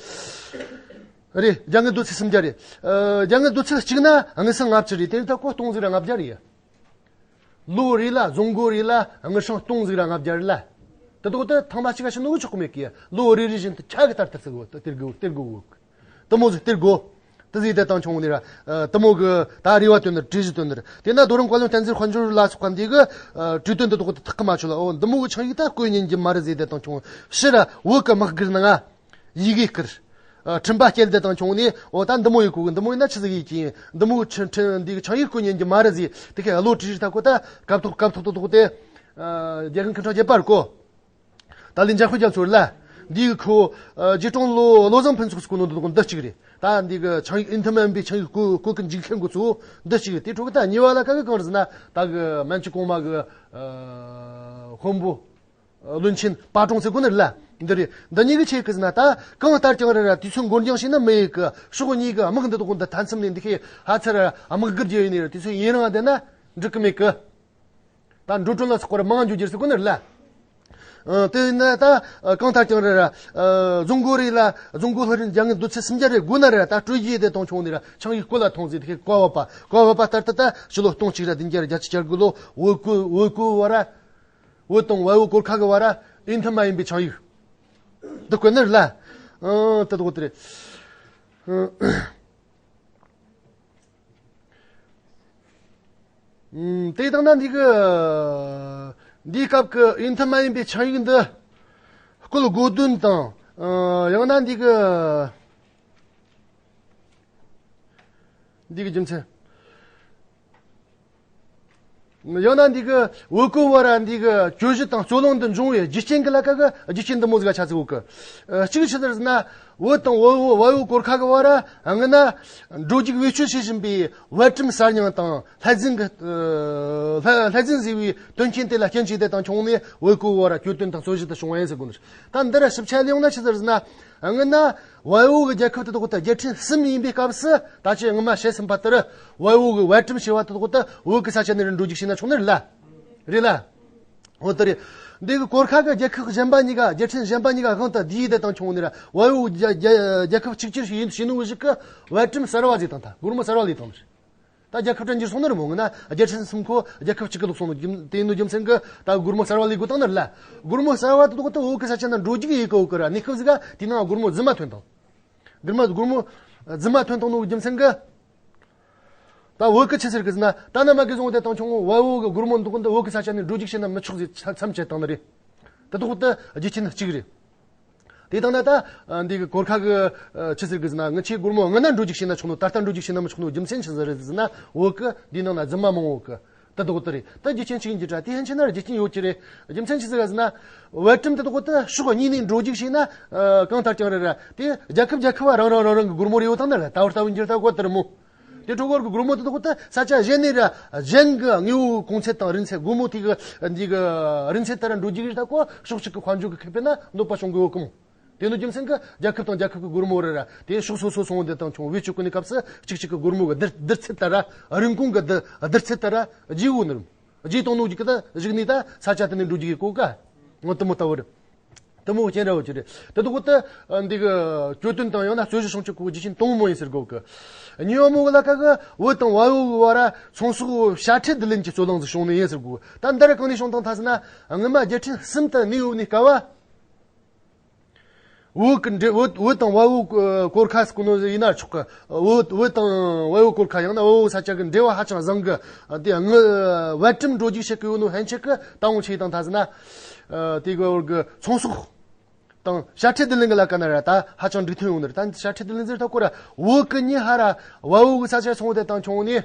རེད། རྒྱ་དངུལ་རྡོ་ཚད་སུམ་བརྒྱ་རེད། ཨ་རྒྱ་དངུལ་རྡོ་ཚད་གཅིག་ན་དངུལ་སྲང་ལྔ་བཅུ་རེད། དེ་ལྟ་གོ་སྟོང་ཟིག་ར་ལྔ་བརྒྱ་རེད། ལོ་རེ་ལ་རྫོང་སྒོ་རེ་ལ་དངུལ་སྲང་སྟོང་ཟིག་ར་ལྔ་བརྒྱ་རེད་ལ། དེ་དག་དེ་ཐེངས་མ་གཅིག་ག་ཞིག་ནོར་ཆོག་གི་མེད་གི། ལོ་རེ་རེ་བཞིན་དུ་ཆ་གི་ལྟར་དུ་ཟིག་སྟེར་དགོས་སྟེར་དགོས་གི། དེ་མོ་ཟིག་སྟེར་དགོས། དེ་ཟིག་དེ་དང་ཆུང་ནི་ར། ཨ་དེ་མོ་གི་ད་རེ་བ་བཏོན་ནི་རེད། གྲོས་གཞི་བཏོན་ནི་རེད། དེ་ན་རྡོ་རིང་བཀའ་བློན་བསྟན་འཛིན་དཔལ་འབྱོར་ལ་སོགས་པ་འདི་གི་ཨ་གྲོས་དོན་དེ་དག་དེ་ཐག་གི་མ་ཆོད་ལ། འོ་འདི་མོ་གི་ཆིངས་ཡིག་ད་བཀོད་ཉན་གྱི་མ་རེད་ཟེར། དེ་དང་ཆུང་ཕྱིར་ར་བོད་གི་དམག་སྒར་ནང་ང་ཡི་གེ་བསྐུར། ཨ་ཁྲིམས་པ་བསྐྱལ། དེ་དང་ཆུང་ནི་འོ་ད་འདི་མོ་ཡི་གོ་གི། འདི་མོ་ཡིན་ན་ཆི་ཟིག་ཡིན་གྱི་ཡིན། འདི་མོ་ཁྲིམས་ཁྲིམས་འདི་གི་ཆིངས་ཡིག་བཀོད་ཉན་གྱི་མ་རེད་ཟེར། དེ་ཁའི་བློ་གྲོས་ཤིག་ད་གོ། ད་སྐབས་ཐོག་སྐབས་ཐོག་ཏུ་དོག་དེ་ཨ་རྒྱལ་ཁབ་ཁ་ཁྲག་རྒྱབ་པར་གོ། ཏཱ་ལའི་འཇམ་དཔལ་རྒྱ་མཚོ་ལ། འདི་གི་ཁོ་ཨ་རྗེ་དྲུང་བློ་བློ་བཟང་ཕུན་ཚོགས་སུ་གོ་ནོ་འདི་དག་འདི་གཅིག་རེད། ད་འདི་གི་ཆིངས་ཡིག་ཨིན་ཐི་མན་པའི་ཆིངས་ཡིག་བཀོད་བཀོད་གི་འཇུག་མཁན་གོ་ཚོ་འདི་གཅིག་རེད། དེ་འཕྲོ་གི་ད་གཉིས་པ་ལ་ག་གི་གང་རེད་ཟེར་ན། ད་གི་མན་ཇུ་གོང་མ་གི་ཨ་དཔོན་པོ། བློན་ཆེན་པ་ཀྲུང་ཟེར་གོ་ནི་རེད་ལ། འདི་རེད། འདི་གཉིས་ཀྱི་ཆེད་གི་ཟེར་ན། ད་གང་ལྟར་ཀྱང་རེད་ར། དུས་ཚོད་འགོར་འགྱངས་བྱས་ན་མི་ཡི་གི་ཕྱོགས་གཉིས་ཀྱི་དམག་འདི་དག་འདི་མཐའ་མཚམས་ནས་འདི་ཁའི་ཧ་ཚར་དམག་སྒར་རྒྱུ་ཡིན་ནི་རེད། དུས་ཚོད་ཡུན་རིང་བསྡད་ན་འགྲིག་གི་མེད་གི། ད་འགྲོ་གྲོན་ལ་སོགས་པར་མང་འཇོག་རྒྱུ་ཟེར་གོ་ནི་རེད་ལ། ཨ་དེ་ཡིན་ན་ད་གང་ལྟར་ཀྱང་རེད་ར། ཨ་རྫོང་སྒོ་རེ་ལ་རྫོང་སྒོ་ལྷ་རིན་རྒྱ་དངུལ་རྡོ་ཚད་སུམ་བརྒྱ་རེ་དགོས་ན་རེད། ད་སྤྲོད་རྒྱུ་དེ་དང་ཆུང་ནི་ར། ཆིངས་ཡིག་བཀོད་ལ་ཐོངས་ཟེར། དེ་ཁའི་བཀའ་བབས་པ་བཀའ་བབས་པ་ལྟར་དུ་ད་ཕྱི་ལོ་སྟོང་གཅིག་ར་བདུན་བརྒྱ་ར་བརྒྱད་ཅུ་གྱ་དགུ་ལོ་བོད་གོ་བོད་གོ་བར་ར། བོད་དང་བལ་པོ་གོར་ཁ་གི་བར་ཨིན་ཐི་མ་ཡིན་པའི་ཆིངས་ཡིག་འདི་བཀོད་ནི་རེད་ལ། ཨང་། དེ་དག་དེ་རེད། ཨང་། དེ་དང་ན་འདི་གི་འདིའི་སྐབས་ཀྱི་ཨིན་ཐི་མ་ཡིན་པའི་ཆིངས་ཡིག་འདི་བཀོད་དགོས་དོན་དང་། ཨང་། ཡང་ན་འདི་གི་འདི་གི་རྒྱུ་མཚན། ཡང་ན་འདི་གི་བོད་གོ་བར་འདི་གི་གྱོད་གཞི་དང་རྩོད་གླེང་འདི་འབྱུང་བའི་རྒྱུ་རྐྱེན་གི་ལ་ཀ་གི་རྒྱུ་རྐྱེན་འདི་མོ་ཟིག་ཆ་ཚིག་ཡོད་གི། ཨ་གཅིག་ཆི་ཟེར་ཟེར་ན། བོད་དང་བལ་པོ་བལ་པོ་གོར་ཁ་གི་བར་སྔ་ན་འགྲོ་རྒྱུག་བེད་སྤྱོད་བྱེད་བཞིན་པའི་བལ་ཁྲིམས་གསར་རྙིང་དང་བསླད་རྫུན་གི་ཨ་བསླད་བསླད་རྫུན་ཟེར་བའི་དོན་རྐྱེན་དེ་ལ་རྐྱེན་གྱིས་དེ་དང་ཆུང་ནས་བོད་གོ་བར་གྱོད་དོན་དང་རྩོད་གཞི་དེ་བྱུང་བ་ཡིན་ཟེར་གོ་ནི། ད་འདི་ར་ཞིབ་ཆ་ལས་ཡོང་ན་ཆི་ཟེར་ཟེར་ན། སྔ་ན་བལ་པོ་གི་རྒྱལ་ཁབ་དེ་དག་ད་རྒྱལ་ཕྲན་གསུམ་ཡིན་པའི་སྐབས་སུ། ད་ཆ་སྔོན་མ་བཤད་ཟིན་པ་ལྟར་བལ་པོ་གི་བལ་ཁྲིམས་ཞེས་པ་དེ་དག་ད་བོད་གི་ས་ཆ་ནས་ར་འགྲོ་རྒྱུག་བྱས་ན་ཆོག་ནི་རེད་ལ། རེད་ལ། འོ་དེ་རེད། འདི་གི་གོར་ཁ་གི་རྒྱལ་ཁབ་གཞན་པ་གཉིས་ཀ་རྒྱལ་ཕྲན་གཞན་པ་གཉིས་ཀ་གང་དུ་བསྡུས་དེ་དང་ཆུང་ནི་ར། བལ་པོ་རྒྱལ་རྒྱལ་རྒྱལ་ཁབ་གཅིག་གྱུར་ཞིག་ཡིན་ཞིག་ནོ་ཞིག་གི་བལ་ཁྲིམས་གསར་བ་ཟིག་དང་ད་སྒོར་མོ་གསར་བ་ལས་དང་ནི། ད་རྒྱལ་ཁབ་གྲ་འགྱུར་སོང་ནི་རེད་མོ། ང་ན་རྒྱལ་ཕྲན་གསུམ་ཁོ་རྒྱལ་ཁབ་གཅིག་གི་ལོག་སོང་ནོ་རྒྱུ་དེ་ཡིན་ནོ་རྒྱུ་མཚན་གི་ད་སྒོར་མོ་གསར་བ་ལས་དགོས་དང་ནི་རེད་ལ། སྒོར་མོ་གསར་བ་དེ་དག་ད་བོད་གི་ས་ཆ་ན་འགྲོ་རྒྱུག་ཡེ་གོ་གི་ར། གནས་སྐབས་ཟིག་ག་དེ་ནང་སྒོར་མོ་རྫུན་མ་ཐོན་དང་། སྒོར་མོ་སྒོར་མོ་རྫུན་མ་ཐོན་དང་ནོ་རྒྱུ་མཚན་གི། ད་བོད་གི་ཆི་ཟེར་གི་ཟེར་ན། ད་ན་མ་གི་བཟུང་དེ་དང་ཆུང་བལ་པོ་གི་སྒོར་མོ་འདུག་འདི་བོད་གི་ས་ཆ་ནས་འགྲོ་རྒྱུག་བྱས་ན་མི་ཆོག་ཟེར་མཚམས་བཅད་བཏང་ནི་རེད། དེ་དག་ད་རྒྱུ་རྐྱེན་གཅིག་རེད། དེ་དང་ན་ད་འདི་གི་གོར་ཁ་གི་ཆི་ཟེར་གི་ཟེར་ན། ང་ཆེ་སྒོར་མོ་སྔ་ན་འགྲོ་རྒྱུག་བྱས་ན་ཆོག་ནོ་ད་ལྟ་འགྲོ་རྒྱུག་བྱས་ན་མི་ཆོག་ནོ་རྒྱུ་མཚན་ཆི་ཟིག་རེད་ཟེར་ན། བོད་གི་འདི་ནང་ན་རྫུན་མ་མང་བོ་གི། དེ་དག་དེ་རེད། ད་རྒྱུ་རྐྱེན་གཅིག་ཡིན་གྱི་དྲ། དེ་ཧན་ཆེ་ན་རྒྱུ་རྐྱེན་ཡོད་ཀྱི་རེད། རྒྱུ་མཚན་ཆི་ཟིག་རེད་ཟེར་ན། བལ་ཁྲིམས་དེ་དག་ད་ཕྱོགས་གཉིས་ནས་འགྲོ་རྒྱུག་བྱས་ན་གང་ལྟར་ཀྱང་རེད་ར། དེ་རྒྱལ་ཁབ་རྒྱལ་ཁབ་བ་རང་རང་རང་རང་གི་སྒོར་མོ་རེ་ཡོད་དང་ནི་ར། ད་བར་ལྟ་བུ་འགྱུར་ལྟ་གོ་དེར་མོ། དེ་འཕྲོ་གོར་གི་སྒོར་མོ་དེ་དག་ད་ས་ཆ་གཞན་ནས་ར་གཞན་གི་དངོས་པོ་གོང་ཚད་དང་རིན་ཚད། སྒོར་མོ་དེ་གི་འདི་གི་རིན་ཚད་ལྟར་འགྲོ་རྒྱུག་རེད་ལྟ་གོ། ཕྱོགས་གཅིག་གི་དཔལ་འབྱོར་གི་ཁེ་ཕན་ན་གནོད་པ་བྱུང་གི་ཡོད་གི་མོ། དེ་ནོ་རྒྱུ་མཚན་གི་རྒྱལ་ཁབ་དང་རྒྱལ་ཁབ་ཀྱི་སྒོར་མོ་རེ་ར། དེ་ཕྱོགས་སོ་སོ་སོང་དེ་དང་ཆུང་བེད་སྤྱོད་གི་གནས་སྐབས་སུ་གཅིག་གཅིག་གི་སྒོར་མོ་གི་བསྡུར་བསྡུར་ཚད་ལྟར་ར། རིན་གོང་གི་བསྡུར་བསྡུར་ཚད་ལྟར་ར་བརྗེ་བོ་ནི་རུང་། རྗེས་དང་ནོ་ཅིག་གི་ད་གཞུག་ནས་ད་ས་ཆ་དེ་ནས་འགྲོ་རྒྱུག་གི་གོ་ག། ངོ་དེ་མོ་ལྟ་བུ་རེད། དེ་མོ་གི་རྐྱེན་ར་བོ་ཅི་རེད། དེ་དག་ད་འདི་གི་གྱོད་དོན་དང་ཡང་ན་རྩོད་གཞི་བྱུང་ཆོག་གི་རྒྱུ་རྐྱེན་དང་པོ་ཡིན་ཟེར་གོ་གི། གཉིས་པ་མོ་གི་ལ་ཀ་གི་བོད་དང་བལ་པོ་གི་བར་ཚོང་ཟོག་དཔྱ་ཁྲལ་བསྡུ་ལེན་གྱི་རྩོད་གླེང་ཟིག་བྱུང་ནི་ཡིན་ཟེར་གོ། ད་འདི་ར་གང་ནས་བྱུང་དང་ཐ་ཟེར་ན། སྔོན་མ་རྒྱལ་ཕྲན་གསུམ་དུ་གནས་ཡོད་ནི་སྐབས་བ། བོད་ཀྱི་འབྲེལ་བོད་བོད་དང་བལ་པོ་གོར་ཁ་ཟེར་གོ་ནོ་ཡིན་ན་ཆོག་གི། བོད་བོད་དང་བལ་པོ་གོར་ཁ་ཡང་ན་བལ་པོ་ས་ཆ་གི་འབྲེལ་བ་ཧ་ཅང་བཟང་གི། དེ་ངི་བལ་ཁྲིམས་འགྲོ་རྒྱུག་བྱེད་གི་ཡོད་ནོ་ཧན་ཆད་གི་ད་འོང་ཆེ་དང་ཐ་ཟེར་ན། དེ་གི་བར་གི་ཚོང་ཟོག་དང་དཔྱ་ཁྲལ་བསྡུ་ལེན་གི་ལ་ཀ་ན་ར་ད་ཧ་ཅང་འགྲིག་མཐུན་ཡོང་ནི་རེད། ད་དཔྱ་ཁྲལ་བསྡུ་ལེན་ཟེར་ཐག་གོ་ར་བོད་གི་ཉི་ཧ་ར་བལ་པོ་གི་ས་ཆ་སོང་དེ་དང་ཆུང་ནི།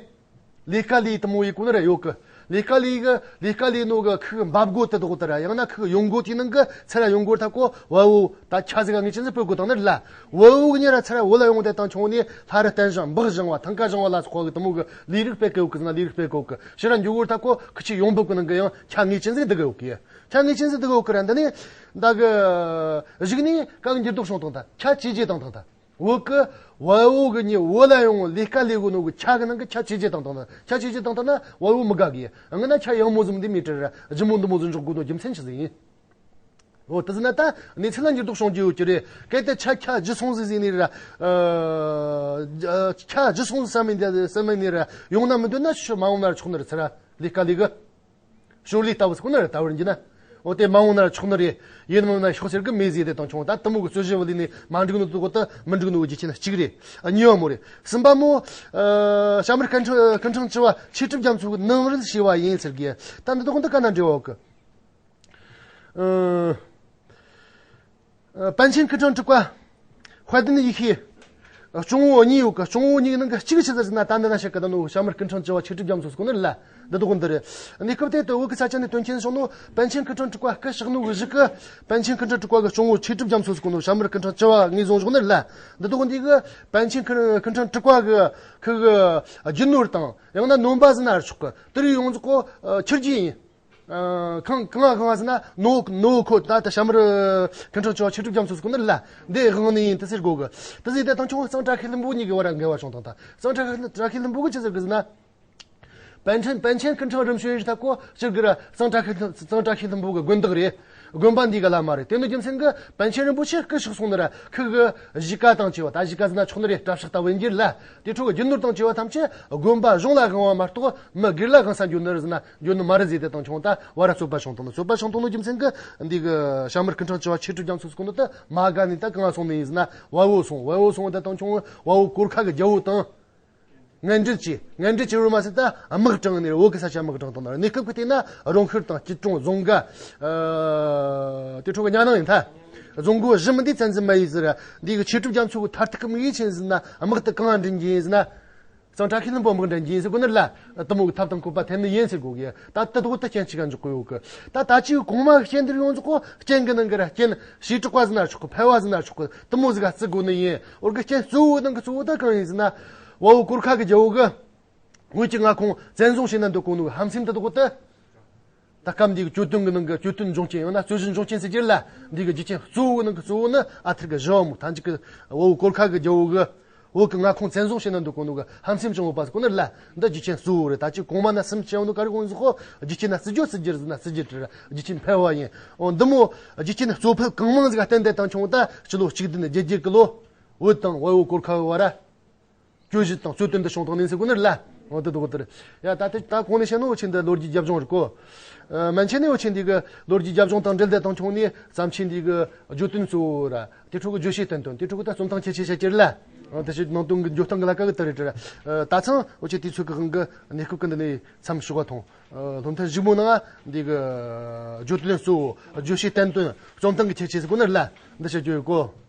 ལས་ཀ་ལས་དེ་མོ་ཡི་གོ་ནི་ར་ཡོད་གི། ལས་ཀ་ལས་གི་ལས་ཀ་ལས་ནོ་གི་ཁུག་འབབ་སྒོ་དེ་དག་དེ་ར། ཡང་ན་ཁུག་ཡོང་སྒོ་དེ་ནང་གི་ཚུར་ཡོང་སྒོ་ཐ་ཀོ་བལ་བོ་ད་ཁྱ་ཟིག་ག་ངེས་ཅན་ཟིག་སྤོ་དགོས་དང་ནི་ལ། བལ་བོ་གི་ཉེ་ར་ཚུར་བོད་ལ་ཡོང་དེ་དང་ཆུང་ནི་ལྷ་རི་བསྟན་ཞིང་འབག་ཞིང་བ་ཐང་ཀ་ཞིང་བ་ལ་སོགས་གི་དེ་མོ་གི་ལས་རིགས་སྤེལ་གི་ཡོད་གི་ཟེར་ན་ལས་རིགས་སྤེལ་གི་ཡོད་གི། ཕྱིར་ར་འགྱོ་སྒོ་ཐ་ཀོ་ཁུ་ཆི་ཡོང་འབབ་གི་ནང་གི་ཡང་ཁྱ་ངེས་ཅན་ཟིག་འདི་གི་ཡོད་གི། ཁྱ་ངེས་ཅན་ཟིག་འདི་གི་ཡོད་གི་ར། འདི་ནི་ད་གི་གཞུག་ནས་གང་འགྱུར་ལྡོག་བྱུང་དང་ད་ཁྱ་ཇེ་ཇེ་དང་དང་ད། བོད་གི་བལ་བོ་གི་ཉེ་བོད་ལ་ཡོང་ལས་ཀ་ལས་གོ་ནོ་གི་ཁྱ་གི་ནང་གི་ཁྱ་ཇེ་ཇེ་དང་དང་ན། ཁྱ་ཇེ་ཇེ་དང་དང་ན་བལ་བོ་མི་དགའ་གི། ང་ན་ཁྱ་ཡང་མོ་ཟིག་འདི་མི་དྲི་ར་ལྗིད་མོ་འདི་མོ་ཟིག་འཇོག་དགོས་ནོ་རྒྱུ་མཚན་ཆི་ཟིག་ཡིན། འོ་དེ་ཟིན་ན་ད་གནས་ཚུལ་ལ་འགྱུར་ལྡོག་བྱུང་རྒྱུ་ཡོད་ཀྱི་རེད། གལ་ཏེ་ཁྱ་ཁྱ་ཇི་སོང་ཟིག་ཟིག་ནི་ར། ཁྱ་ཇི་སོང་ཟིག་བསམ་མི་འདི་བསམ་མི་ནི་ར། ཡོང་ན་མི་འདོད་ན་ཤི་མ་འོང་ན་ར་ཆོག་ནི་རེད་ཚུར་ར་ལས་ཀ་ལས་གི། ཞོར་ལས་ལྟ་བུ་ཟེར་གོ་ནི་རེད། ད་བར་འགྱུར་ན། འོ་དེ་མ་འོང་ན་ཆོག་ནི་རེད། ཡིན་མིན་ན་ཤོག་ཟེར་གི་མེད་ཟེར་དེ་དང་ཆུང་ད་དེ་མོ་གི་རྩོད་གཞི་བུ་ལས་ནི་མ་འགྲིག་ནོ་དེ་གོ་ད་མི་འགྲིག་ནོ་གི་རྒྱུ་རྐྱེན་གཅིག་རེད། གཉིས་པ་མོ་རེད། གསུམ་པ་མོ། ཨ། ཞྭ་དམར་སྐུ་ཕྲེང་སྐུ་ཕྲེང་བཅུ་བ་ཆོས་གྲུབ་རྒྱ་མཚོ་གི་ནང་རིལ་ཞེས་པ་ཡིན་ཟེར་གི། ད་འདི་དག་འདི་ག་ན་འབྲེལ་བ་ཡོད་གི། ཨ། ཨ། པཎ་ཆེན་སྐུ་ཕྲེང་དྲུག་པ། དཔལ་ལྡན་ཡེ་ཤེས། སྐྱོང་བོ་གཉིས་ཡོད་གི། སྐྱོང་བོ་གཉིས་ནང་གི་གཅིག་ཆི་ཟེར་ཟེར་ན་ད་འདི་ན་ཞིག་གི་ད་ནོ་ཞྭ་དམར་སྐུ་ཕྲེང་བཅུ་བ་ཆོས་གྲུབ་རྒྱ་མཚོ་ཟེར་གོ་ནི་ལ། འདི་དག་འདི་རེད། གནས་སྐབས་དེ་དུ་བོད་ཀྱི་ས་ཆ་ནས་དོན་རྐྱེན་བྱུང་ནོ་པཎ་ཆེན་སྐུ་ཕྲེང་དྲུག་པ་སྐུ་གཤེགས་ནོ་གི་གཞུག་གི། པཎ་ཆེན་སྐུ་ཕྲེང་དྲུག་པ་གི་སྐྱོང་བོ་ཆོས་གྲུབ་རྒྱ་མཚོ་ཟེར་གོ་ནོ་ཞྭ་དམར་སྐུ་ཕྲེང་བཅུ་བ་ངོས་བཟུང་བཞག་ནི་ལ། འདི་དག་འདི་གི་པཎ་ཆེན་སྐུ་ཕྲེང་དྲུག་པ་གི་ཁུ་གི་རྒྱུ་ནོར་དང་ཡང་ན་ནོམ་པ་ཟེར་ན་ཆོག་གི། དེ་རིགས་ཡོངས་རྫོགས་གི་ཆི་རྒྱུ་ཡིན། ཨ། གང་གང་གང་ཟེར་ན་ནོ་ནོ་ཁོ་ད་ད་ཞྭ་དམར་སྐུ་ཕྲེང་བཅུ་བ་ཆོས་གྲུབ་རྒྱ་མཚོ་ཟེར་གོ་ནི་ལ། འདི་དབང་ནི་ཡིན་དེ་ཟེར་གོ་གི། དེ་ཟེར་དེ་དང་ཆུང་གཙང་སྦྲ་ཁའི་ལྷུན་པོ་གཉིས་ཀྱི་བར་འགལ་བ་བྱུང་དང་ད། གཙང་སྦྲ་ཁའི་ལྷུན་པོ་གི་ཆི་ཟེར་གི་ཟེར་ན། པཎ་ཆེན་པཎ་ཆེན་སྐུ་ཕྲེང་རིམ་བྱོན་ཡིན་ད་ཀོ་ཕྱིར་གི་ར་གཙང་སྦྲ་ཁའི་གཙང་སྦྲ་ཁའི་ལྷུན་པོ་གི་དགོན་བདག་རེད། དགོན་པ་འདི་གི་བླ་མ་རེད། དེ་ནི་རྒྱུ་མཚན་གི་པཎ་ཆེན་རིན་པོ་ཆེ་སྐུ་གཤེགས་སོང་ནི་ར་ཁུ་གི་གཞིས་ཀ་དང་བཅས་པ་ད་གཞིས་ཀ་ཟེར་ན་ཆོག་ནི་རེད། གྲྭ་ཤག་ལྟ་བུ་ཡིན་གྱི་ལ། དེ་འཕྲོ་གི་རྒྱུ་ནོར་དང་བཅས་པ་ཐམས་ཅད་དགོན་པ་གཞུང་ལ་དབང་བ་མ་གཏོགས་མི་སྒེར་ལ་དབང་ས་འགྱོ་ནི་རེད་ཟེར་ན་འགྱོ་ནི་མ་རེད་ཟེར་དེ་དང་ཆུང་ད་བར་ར་རྩོད་པ་བྱུང་དང་ནི། རྩོད་པ་བྱུང་དང་ནི་རྒྱུ་མཚན་གི་འདི་གི་ཞྭ་དམར་སྐུ་ཕྲེང་བཅུ་བ་ཆོས་གྲུབ་རྒྱ་མཚོ་ཟེར་གོ་ནོ་ད་མ་དགའ་ནི་ད་གང་ང་སོང་ནི་ཡིན་ཟེར་ན་བལ་བོ་སོང་། བལ་བོ་སོང་དེ་དང་ཆུང་བལ་བོ་གོར་ཁ་གི་རྒྱལ་བོ་དང་། ངན་འབྲེལ་བྱས། ངན་འབྲེལ་བྱས་རུ་མ་ཟད་ད་དམག་དྲངས་ནས་བོད་ཀྱི་ས་ཆ་དམག་དྲངས་དང་ནི། གནས་སྐབས་ཀྱི་དེ་ན་རོང་ཤར་དང་སྐྱིད་གྲོང་རྫོང་དགའ། ཨ། དེ་འཕྲོ་གི་གཉའ་ནང་ཡིན་ད། རྫོང་དགོ་གཞི་མི་འདི་བཙན་འཛུལ་མ་ཡིན་ཟེར། འདི་གི་ཆོས་གྲུབ་རྒྱ་མཚོ་གི་མཐར་ཐུག་གི་དམིགས་ཡུལ་ཆི་ཟེར་ན་དམག་དེ་གང་འདྲེན་རྒྱུ་ཡིན་ཟེར་ན། གཙང་སྦྲ་ཁའི་ལྷུན་པོ་དམག་འདྲེན་རྒྱུ་ཡིན་ཟེར་གོ་ནི་ལ། དེ་མོ་གི་ཐབས་དང་བཀོད་པ་འཐེན་ནི་ཡིན་ཟེར་གོ་གི། ད་དེ་དག་ད་རྐྱེན་གཅིག་ག་འཇོག་གི་ཡོད་གི། ད་ད་ཅིག་གོང་མ་རྐྱེན་འདིར་ཡོངས་རྫོགས་གོ་རྐྱེན་གི་ནང་གི་ར་རྐྱེན་བྱེ་བྲག་པ་ཟེར་ན་ཆོག་གི། ཕལ་བ་ཟེར་ན་ཆོག་གི། དེ་མོ་ཟིག་ག་བརྩི་དགོས་ནི་ཡིན། འོར་གི་རྐྱེན་གཙོ་བོ་ནང་གི་གཙོ་བོ་ད་གང་ཡིན་ཟེར་ན། བལ་བོ་གོར་ཁ་གི་རྒྱལ་བོ་གི་བོད་ཀྱི་མངའ་ཁོངས་བཙན་བཟུང་བྱས་ན་འདོད་གོ་ནོ་གི་ཧམ་སེམས་དེ་དག་ད། ད་སྐབས་འདི་གི་གྱོད་དོན་གི་ནང་གི་གྱོད་དོན་འབྱུང་རྐྱེན་ཡང་ན་རྩོད་གཞི་འབྱུང་རྐྱེན་ཟེར་རྒྱུ་ལ། འདི་གི་རྒྱུ་རྐྱེན་གཙོ་བོ་ནང་གི་གཙོ་བོ་ནི་ཨ་ཐུར་གི་བཞི་བ་མོ་ཐམས་ཅད་གི་བལ་བོ་གོར་ཁ་གི་རྒྱལ་བོ་གི་བོད་ཀྱི་མངའ་ཁོངས་བཙན་བཟུང་བྱས་ན་འདོད་གོ་ནོ་གི་ཧམ་སེམས་བྱུང་ཡོད་པ་ཟེར་གོ་ནི་ལ། འདི་རྒྱུ་རྐྱེན་གཙོ་བོ་རེད། ད་ཅིག་གོང་མ་ན་གསུམ་བྱས་ཡོད་ནོ་ག་རེ་གོ་ཟེར་གོ། རྒྱུ་རྐྱེན་ན་བརྩི་རྒྱུ་བརྩི་རྒྱུ་རེད་ཟེར་ན་བརྩི་རྒྱུ་རེད། རྒྱུ་རྐྱེན་ཕལ་བ་ཡིན། འོ་འདི་མོ་རྒྱུ་རྐྱེན་གཙོ་ཕལ་གང་མང་ཟིག་ག་བརྟེན་ཏེ་དང་ཆུང་ད་ཕྱི་ལོ་གཅིག་བདུན་བརྒྱད་བརྒྱད་གི་ལོ། བོད་དང་བལ་བོ་གོར་ཁ་བར་ར་གྱོད་གཞི་དང་རྩོད་དོན་འདི་བྱུང་དང་ནི་ཟེར་གོ་ནི་ལ། འོ་དེ་དག་དེ་རེད། ཡ་ད་དེ་ད་གོང་ནས་བཤད་ནོ་འུ་ཆེ་འདི་ལོ་རྒྱུས་རྒྱབ་ལྗོངས་རེད་གོ། ཨ། མན་ཆད་ནས་འུ་ཆེ་འདི་གི་ལོ་རྒྱུས་རྒྱབ་ལྗོངས་དང་འབྲེལ་ཏེ་དང་ཆུང་ནས་བརྩམས་ཆོས་འདི་གི་བརྗོད་དོན་གཙོ་བོ་ར། དེ་འཕྲོ་གི་བརྗོད་བྱའི་བསྟན་དོན། དེ་འཕྲོ་གི་ད་རྩོམ་སྟངས་ཁྱད་ཆོས་བཤད་རྒྱུ་རེད་ལ། འོ་དེ་བྱས་ནང་དོན་གི་འགྲོ་སྟངས་གི་ལ་ཀ་གི་དེ་རེད་དྲ། ཨ། ད་ཚང་འུ་ཆེ་དུས་ཚོད་གི་དབང་གི་གནས་སྐབས་གི་འདི་ནས་མཚམས་ཞོག་ག་ཐོང་། ཨ། སློབ་ཐུན་གཞུག་མོ་ནང་འདི་གི་བརྗོད་དོན་གཙོ་བོ། བརྗོད་བྱའི་བསྟན་དོན། རྩོམ་སྟངས་གི་ཁྱད་ཆོས་ཟེར་གོ་ནི་རེད་ལ། འདི་བཤད་རྒྱུ་ཡོད་གོ།